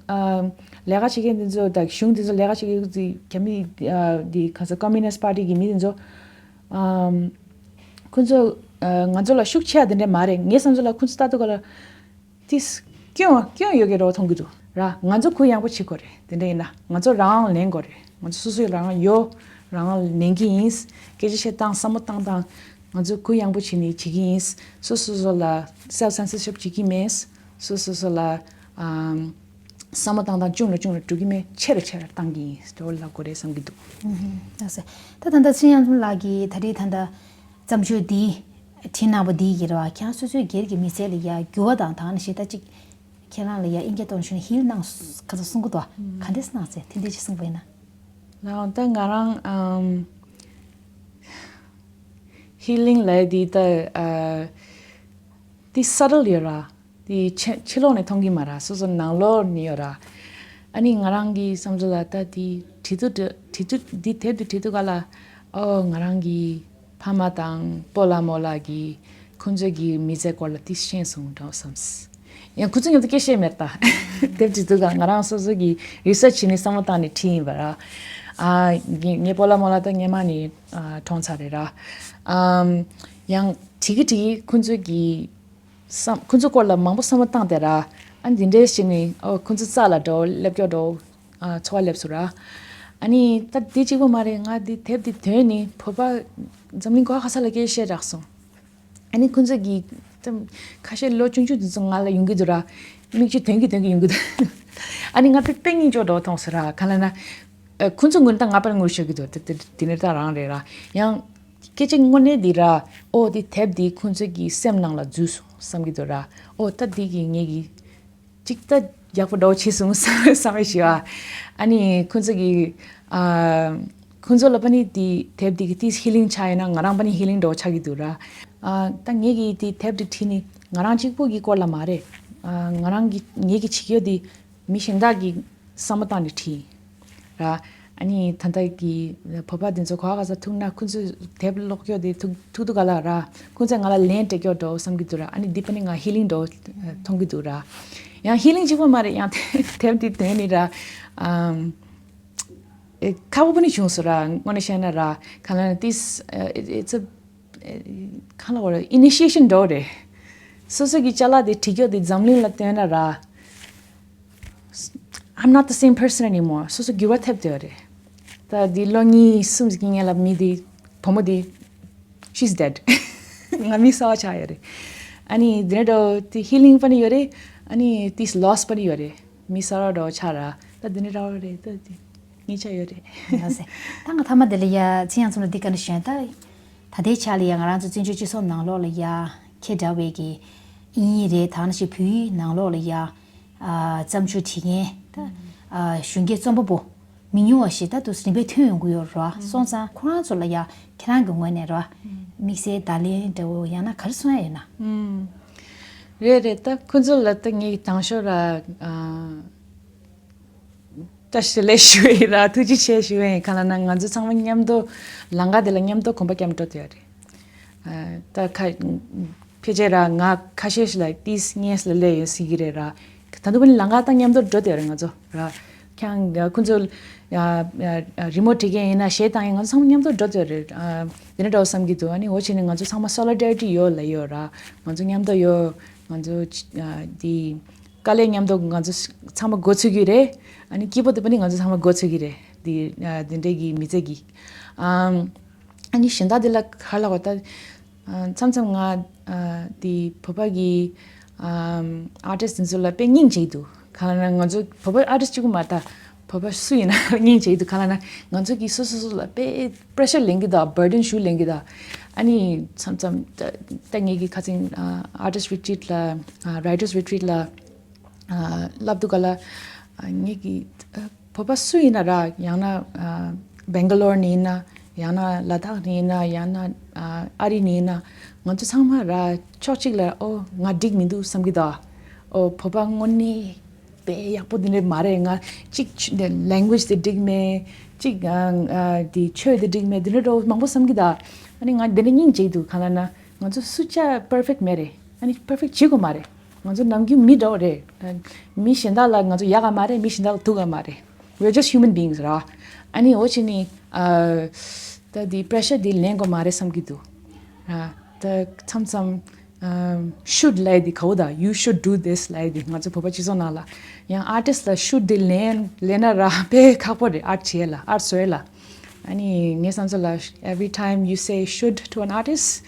ཨ་ལས་ཀ་བྱེད་མཁན་དེ་ཚོ་དང་གཞུང་དེ་ཚོ་ལས་ཀ་བྱེད་མཁན་དེ་རྒྱ་མི་ཨ་དེ་ག་ས་Communist Party་གི་མི་དེ་ཚོ་ཨམ་ཁོ་ཚོ་ཨ་ང་ཚོ་ལ་ཤུགས་ཆེ་ཡ་དེ་འདྲ་མ་རེད། ངའི་བསམ་ཚུལ་ལ་ཁོ་ཚོ་ལྟ་དུས་ག་ལ་དེ་སྐྱོན་སྐྱོན་ཡོད་ཀྱི་རོ་མཐོང་གི་འདུག་ར། ང་ཚོ་གུ་ཡངས་པོ་བྱེད་དགོས་རེད། དེ་འདྲ་ཡིན་ན་ང་ཚོ་རང་ལེན་དགོས་རེད། ང་ཚོ་སོ་སོའི་རང་ཡོད་རང་ལེན་གྱི་ཡིན། སྐད་ཆ་བཤད་སྟངས་བསམ་བློ་བཏང་སྟངས་ང་ཚོ་གུ་ཡངས་པོ་བྱས་ནས་བྱེད་ཀྱི་ཡིན། སོ་སོ་སོ་ལ་self censorship་བྱེད་ཀྱི་མེད། སོ་སོ་སོ་ལ་ཨམ་བསམ་བློ་བཏང་སྟངས་ཅུང་ལ་ཅུང་ལ་འགྲོ་གི་མེད། ཆེ་རུ་ཆེ་རུ་བཏང་གི་ཡིན་ཟེར་བ་ལབ་དགོས་རེད་བསམ་གྱི་འདུག་ཨུ་ཧུམ། ལགས་སོ། ད་ད་ལྟ་ཚེ་དབྱངས་ལགས་ཀྱིས་ད་རེས་ད་ལྟ་བརྩམས་ཆོས་འདི་བྲིས་གནང་བ་འདི་ཡིན་རེད་བ། ཁྱེད་རང་སོ་སོའི་སྒེར་གྱི་མི་ཚེ་ལ་ཡ་འགྱུར་བ་དང་དང་ནི་ཞེ་ད་ཅིག་ཁྱེད་རང་ལ་ཡ་ཨིན་སྐད་གཏོང་ཤུགས་ནི་ཧིལ་གནང་ག་ཚོད་གསུང་གི་འདུག་ག་འདྲས་གནང་ཚེ་དེ་འདྲས་ཅིག་གསུངས་པ་ཡིན་ན། ལའང་ད་ང་རང་ཨམ་ཧི་ལིང་ལབ་ཡ་འདི་ད་ཨ་འདི་སབ་ཊལ་ཡོད་ར། དེ་ཕྱི་ཕྱི་ལོགས་ནས་མཐོང་གི་མ་རེད། སོ་སོ་ནང་ལོགས་ནས་ཡོད་ར། ཨ་ནི་ང་རང་གི་བསམ་ཚུལ་ལ་ད་དེ་བྲིས་དུས་བྲིས་དུས་འདི་དེབ་དེ་བྲིས་དུས་ག་ལ་ཨོ་ང་རང་གི་ཕ་མ་དང་སྤོ་ལགས་རྨོ་ལགས་ཀྱི་ཁོང་ཚོ་གི་མི་ཚེ་སྐོར་ལ་དེ་ཤེས་སོང་འདྲ་བསམས། ཡང་ཁོ་ཚོ་མཉམ་དུ་སྐད་བཤད་མེད་ད། དེབ་བྲིས་དུས་ག་ང་རང་སོ་སོ་གི་རི་སར་ཆི་བྱས་ནས་བསམ་བློ་བཏང་ནས་བྲིས་ཡིན་པ་ར། ཨ་ངས་ངའི་སྤོ་ལགས་རྨོ་ལགས་ད་སྔོན་མ་ནས་ཨ་གྲོངས་ཚར་རེད་ར། ཨམ་ཡང་བྲིས་གི་བྲིས་གི་ཁོང་ཚོ་གི་བསམ་ཁོ་ཚོའི་སྐོར་ལ་མང་པོ་བསམ་བློ་བཏང་སྟེ་ར། ཨ་འདི་འདྲའི་ཞིག་ནི་ཨོ་ཁོ་ཚོ་རྩ་ལ་འགྲོ་སླེབས་སྐྱོ་འགྲོ་ཨ་འཚོ་བ་སླེབས་སོང་ར། ཨ་ནི་ད་འདི་གཅིག་པོ་མ་རེད། ང་འདི་དེབ་འདི་དོན་ནི་བོད་པ་འཛམ་གླིང་ག་བ་ག་ས་ལ་སྐད་བཤད་རག་སོང་། ཨ་ནི་ཁོ་ཚོ་གི་ད་ཁ་ཤས་ལོ་ཆུང་ཆུང་དེ་ཚོ་ང་ལ་ཡོང་གི་འདུག་ར། མིག་ཆུ་ཐོན་གི་ཐོན་གི་ཡོང་གི་འདུག་ཨ་ནི་ང་དེ་དཔེ་སྙིང་རྗེ་འདྲ་བོ་མཐོང་སོང་ར། ག་ལ་ན་ཨ་ཁོ་ཚོ་ངུ་ན་ད་ང་པར་ངུ་ཤོར་གི་འདུག་དེ་དེ་དེ་ནི་ད་རང་རེད་ར། ཡང་སྐད་ཆ་དངོས་གནས་འདི་ར། ཨོ་འདི་དེབ་འདི་ཁོང་ཚོ་གི་སེམས་ནང་ལ་འཛུལ་སོང་བསམ་གྱི་འདུག་ར། ཨོ་ད་འདི་གི་ངེད་ཀྱི་ཅིག་ད་ཡག་པོ་འདྲ་བོ་བྱས་སོང་བསམ་བསམ་བྱས་ཞུ་ཨ། ཨ་ནི་ཁོང་ཚོ་གི་ཨ་ཁོང་ཚོ་ལ་པ་ནི་འདི་དེབ་འདི་གི་ཏིས་ཧི་ལིང་ཆགས་ཡོད་ན་ང་རང་པ་ནི་ཧི་ལིང་འདྲ་བོ་ཆགས་ཀྱི་འདུག་ར། ཨ་ད་ངེད་ཀྱི་འདི་དེབ་འདི་བྲིས་ནི་ང་རང་གཅིག་པུ་གི་སྐོར་ལ་མ་རེད། ཨ་ང་རང་གི་ངེད་ཀྱི་བྱེད་རྒྱུ་འདི་མི་གཞན་དག་གི་བསམ་བློ་བཏང་ནས་བྲིས་ར། ཨ་ནི་ད་ལྟ་གི་བོད་པ་དེ་ཚོ་ག་བ་ག་ས་ཐུག་ན་ཁོ་ཚོས་དེབ་ཀློག་རྒྱུ་དེ་ཐུག་ཐུག་ཐུག་ག་ལ་ར། ཁོ་ཚོས་ང་ལ་ལན་སྤྲད་རྒྱུ་འདྲ་བསམ་གྱི་འདུག་ར། ཨ་ནི་འདི་པ་ནི་ང་ཧི་ལིང་འདྲ་མཐོང་གི་འདུག་ར། ཡང་ཧི་ལིང་གཅིག་པོ་མ་རེད། ཡང་དེབ་དེབ་དེ་དོན་ནི་ར། ཨམ་ཨེ་ཁག་པོ་པ་ནི་བྱུང་སོང་ར། དངོས་གནས་བཤད་ན་ར། ག་ལ་ན་ཏིས་ཨེ་it's a གང་ལ་བར་initiation་འདྲ་བོ་རེད། སོ་སོ་གི་ཅ་ལག་དེ་བྲིས་རྒྱུ་དེ་འཛམ་གླིང་ལ་སྟོན་ན་ར། I'm not the same person anymore. སོ་སོ་འགྱུར་བ་ཐེབས་བསྡད་ཡོད་རེད། ད་འདི་ལོ་གཉིས་གསུམ་ཞིག་གི་སྔོན་ལ་མི་དེ་བུ་མོ་དེ་she's dead. ང་མི་གསར་བ་ཆགས་ཡོད་རེད། ཨ་ནི་འདི་འདྲ་འདྲ་བོ་དེ་ཧི་ལིང་པ་ནི་ཡོད་རེད། ཨ་ནི་ཏིས་ལོས་པ་ནི་ཡོད་རེད། མི་གསར་བ་འདྲ་བོ་ཆགས་ར། ད་འདི་འདྲ་འདྲ་བོ་རེད། ད་དེ་ངེད་ཆགས་ཡོད་རེད། ལགས་སེ། ད་ང་མཐའ་མ་དེ་ལ་ཡ་ཚེ་དབྱངས་ཚོ་ལ་འདི་ག་འདྲ་ཞུ་ཡ་ད། ད་ལྟའི་ཆ་ལ་ཡ་ང་རང་ཚོ་བཙན་བྱོལ་སྤྱི་ཚོགས་ནང་ལོགས་ལ་ཡ་ཁྱེད་འདྲ་བའི་གི་དབྱིན་ཡིག་རེད། ད་ནང་བཞིན་བོད་ཡིག་ནང་ལོགས་ལ་ཡ་ཨ་བརྩམས་ཆོས་བྲིས་མཁན་ད་ཨ་གཞོན་སྐྱེས་རྩོམ་པ་པོ་མི་ཉུང་བ་ཞིག་ད་དུང་རིམ་པས་ཐོན་ཡོང་གི་ཡོད་རེད་བ། སོང་ཙང་ཁོ་རང་ཚོ་ལ་ཡ་ཁྱེད་རང་གི་ངོས་ནས་རེད་བ། དམིགས་བསལ་བརྡ་ལན་འདྲ་བོ་ཡང་ན་ག་རེ་གསུང་ཡ་ཡོད་ན། ཨུམ། རེད་རེད། ད་ཁོ་ཚོ་ལ་ད་ངས་དང་ཤོག་ར་ཨ། བཀྲ་ཤིས་བདེ་ལེགས་ཞུ་ཡིན་ར། ཐུགས་རྗེ་ཆེ་ཞུ་ཡིན། གང་ལ་ན་ང་ཚོ་ཚང་མ་མཉམ་དུ་ལམ་ཁ་དེ་ལ་མཉམ་དུ་གོམ་པ་རྒྱབ་འགྲོ་དེ་རེད། ཨ་ད་ཁ་ཕལ་ཆེར་ར་ང་ཁ་ཤས་ཤིག་ལ་ཏིས་ངེས་ལ་སླེབས་ཡོད་སྲིད་ཀྱི་རེད་ར། ད་དུང་པ་ནི་ལམ་ཁ་ད་མཉམ་དུ་འགྲོ་དེ་རེད་ང་ཚོ་ར། ཁྱང་ཁོང་ཚོ་རི་མོ་བྲིས་མཁན་ཡིན་ན་གཞས་བཏང་ཡིན་ང་ཚོ་ཚང་མ་མཉམ་དུ་འགྲོ་ཚོད་རེད། དེ་འདྲ་འདྲ་བོ་བསམ་གྱི་འདུག་ཨ་ནི་འོ་བྱས་ནས་ང་ཚོ་ཚང་མ་སོ་ལི་ཌེ་རི་ཊི་ཡོད་ལ་ཡོད་ར། ང་ཚོ་མཉམ་དུ་ཡོད། ང་ཚོ་འདི་དཀའ་ལས་མཉམ་དུ་ང་ཚོ་ཚང་མ་འགོ་ཚུགས་ཀྱི་རེད། ཨ་ནི་སྐྱིད་པོ་དེ་པ་ནི་ང་ཚོ་ཚང་མ་འགོ་ཚུགས་ཀྱི་རེད། འདི་འདི་འདྲའི་གི་མི་ཚེ་གི་ཨ་ཨ་ནི་གཞན་དག་འདི་ལ་ག་ལ་བ་ད། མཚམས་མཚམས་ང་དེ་བོད་པ་གི་ཨར་ཊིསི་འདི་ཚོ་ལ་དཔེ་སྙིང་རྗེ་འདུག་གང་ལ་ན་ང་ཚོ་བོད་པ་ཨར་ཊིསི་གཅིག་པུ་མ་རེད་ད། བོད་པ་སུ་ཡིན་ན་སྙིང་རྗེ་འདུག་གང་ལ་ན་ང་ཚོ་གི་སོ་སོ་སོ་ལ་དཔེ་པེ་རེ་ཤར་ལེན་གི་ད་བར་ཌན་ཞུ་ལེན་གི་ད། ཨ་ནི་མཚམས་མཚམས་ད་ད་ངེད་ཀྱི་ཁ་སང་ཨར་ཊིསི་རི་ཊི་རིཊ་ལ་རའི་ཊར་སི་རི་ཊི་རིཊ་ལ་ལབ་འདུག་ག་ལ་ངེད་ཀྱི་བོད་པ་སུ་ཡིན་ན་ར་ཡང་ན་སྦེང་ག་ལོར་ནས་ཡིན་ན་ཡང་ན་ལ་དྭགས་ནས་ཡིན་ན་ཡང་ན་ཨ་རི་ནས་ཡིན་ན་ང་ཚོ་ཚང་མ་ར་ཕྱོགས་གཅིག་ལ་ཨོ་ང་འགྲིག་མི་འདུག་བསམ་གི་འདུག་ཨོ་བོད་པ་དངོས་གནས་དཔེ་ཡག་པོ་འདི་འདྲ་མ་རེད། ང་གཅིག་ལེང་གུ་ཨེ་ཇི་དེ་འགྲིག་མེད། གཅིག་དེ་ཆོས་དེ་འགྲིག་མེད། འདི་འདྲ་འདྲ་བོ་མང་པོ་བསམ་གི་འདུག་ཨ་ནི་ང་འདི་འདྲ་སྙིང་རྗེ་འདུག་གང་ལ་ན་ང་ཚོ་སུ་ཆ་པར་ཕེག་མེད་རེད། ཨ་ནི་པར་ཕེག་བྱེད་དགོས་མ་རེད། ང་ཚོ་ནམ་རྒྱུན་མི་འདྲ་བོ་རེད། མི་གཞན་དག་ལ་ང་ཚོ་ཡག་ག་མ་རེད། མི་གཞན་དག་ལ་སྡུག་ག་མ་རེད། We're just human beings ར། ཨ་ནི་འོ་ཅི་ནི་ཨ་ད་དེ་པེ་རེ་ཤར་དེ་ལེན་དགོས་མ་རེད་བསམ་གྱི་འདུག་ར། ད་མཚམས་མཚམས་ཨ་ཤུཌ་ལབ་དེ་ག་བོ་ད། You should do this ལབ་དེ་ང་ཚོ་བོད་པ་སྤྱི་ཚོགས་ནང་ལ་ཡང་ཨར་ཊིསི་ལ་ཤུཌ་དེ་ལེན་ལེན་ན་ར་དཔེ་ཁག་པོ་རེད། ཨར་ཊི་བྱེད་ལ་ཨར་ཊི་བཟོ་ཡ་ལ། ཨ་ནི་ངའི་བསམ་ཚུལ་ལ་every time you say should to an artist,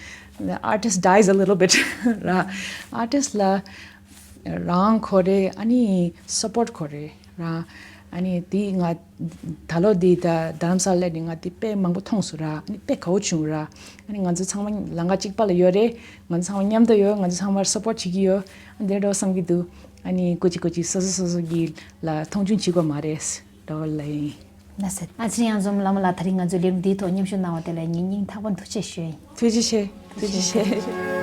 the artist dies a little bit ར། ཨར་ཊིསི་ལ་རང་དགོས་རེད། ཨ་ནི་སབ་པོརཊ་དགོས་རེད་ར། ཨ་ནི་དེ་ང་ད་ལོ་དེ་ད་རྡ་རམ་ས་ལ་ནི་ང་དེ་དཔེ་མང་པོ་མཐོང་སོང་ར། ཨ་ནི་དཔེ་དགའ་བོ་བྱུང་ར། ཨ་ནི་ང་ཚོ་ཚང་མ་ལམ་ཁ་གཅིག་པ་ལ་ཡོད་རེད། ང་ཚོ་ཚང་མ་མཉམ་དུ་ཡོད། ང་ཚོ་ཚང་མར་སབ་པོརཊ་བྱེད་ཀྱི་ཡོད། ཨ་འདི་འདྲ་བསམ་གྱི་འདུག་ཨ་ནི་སྐུ་མཁྱེན་སྐུ་མཁྱེན་སོ་སོ་སོ་སོ་གི་ལ་མཐོང་ཆུང་བྱེད་དགོས་མ་རེད་འདྲ་བོ་ལ་ཡིན། ན་སེ། ཨ་ཚེ་རིང་གཡང་འཛོམས་ལྷ་མོ་ལགས། ད་རིང་ང་ཚོའི་ལས་རིམ་འདིའི་ཐོག་མཉམ་ཞུགས་གནང་བ་དེ་ལ་ངས་སྙིང་ཐག་པ་ཐུགས་རྗེ་ཆེ་ཞུ་ཡིན། ཐུགས་རྗེ་ཆེ། ཐུགས་རྗེ་ཆེ།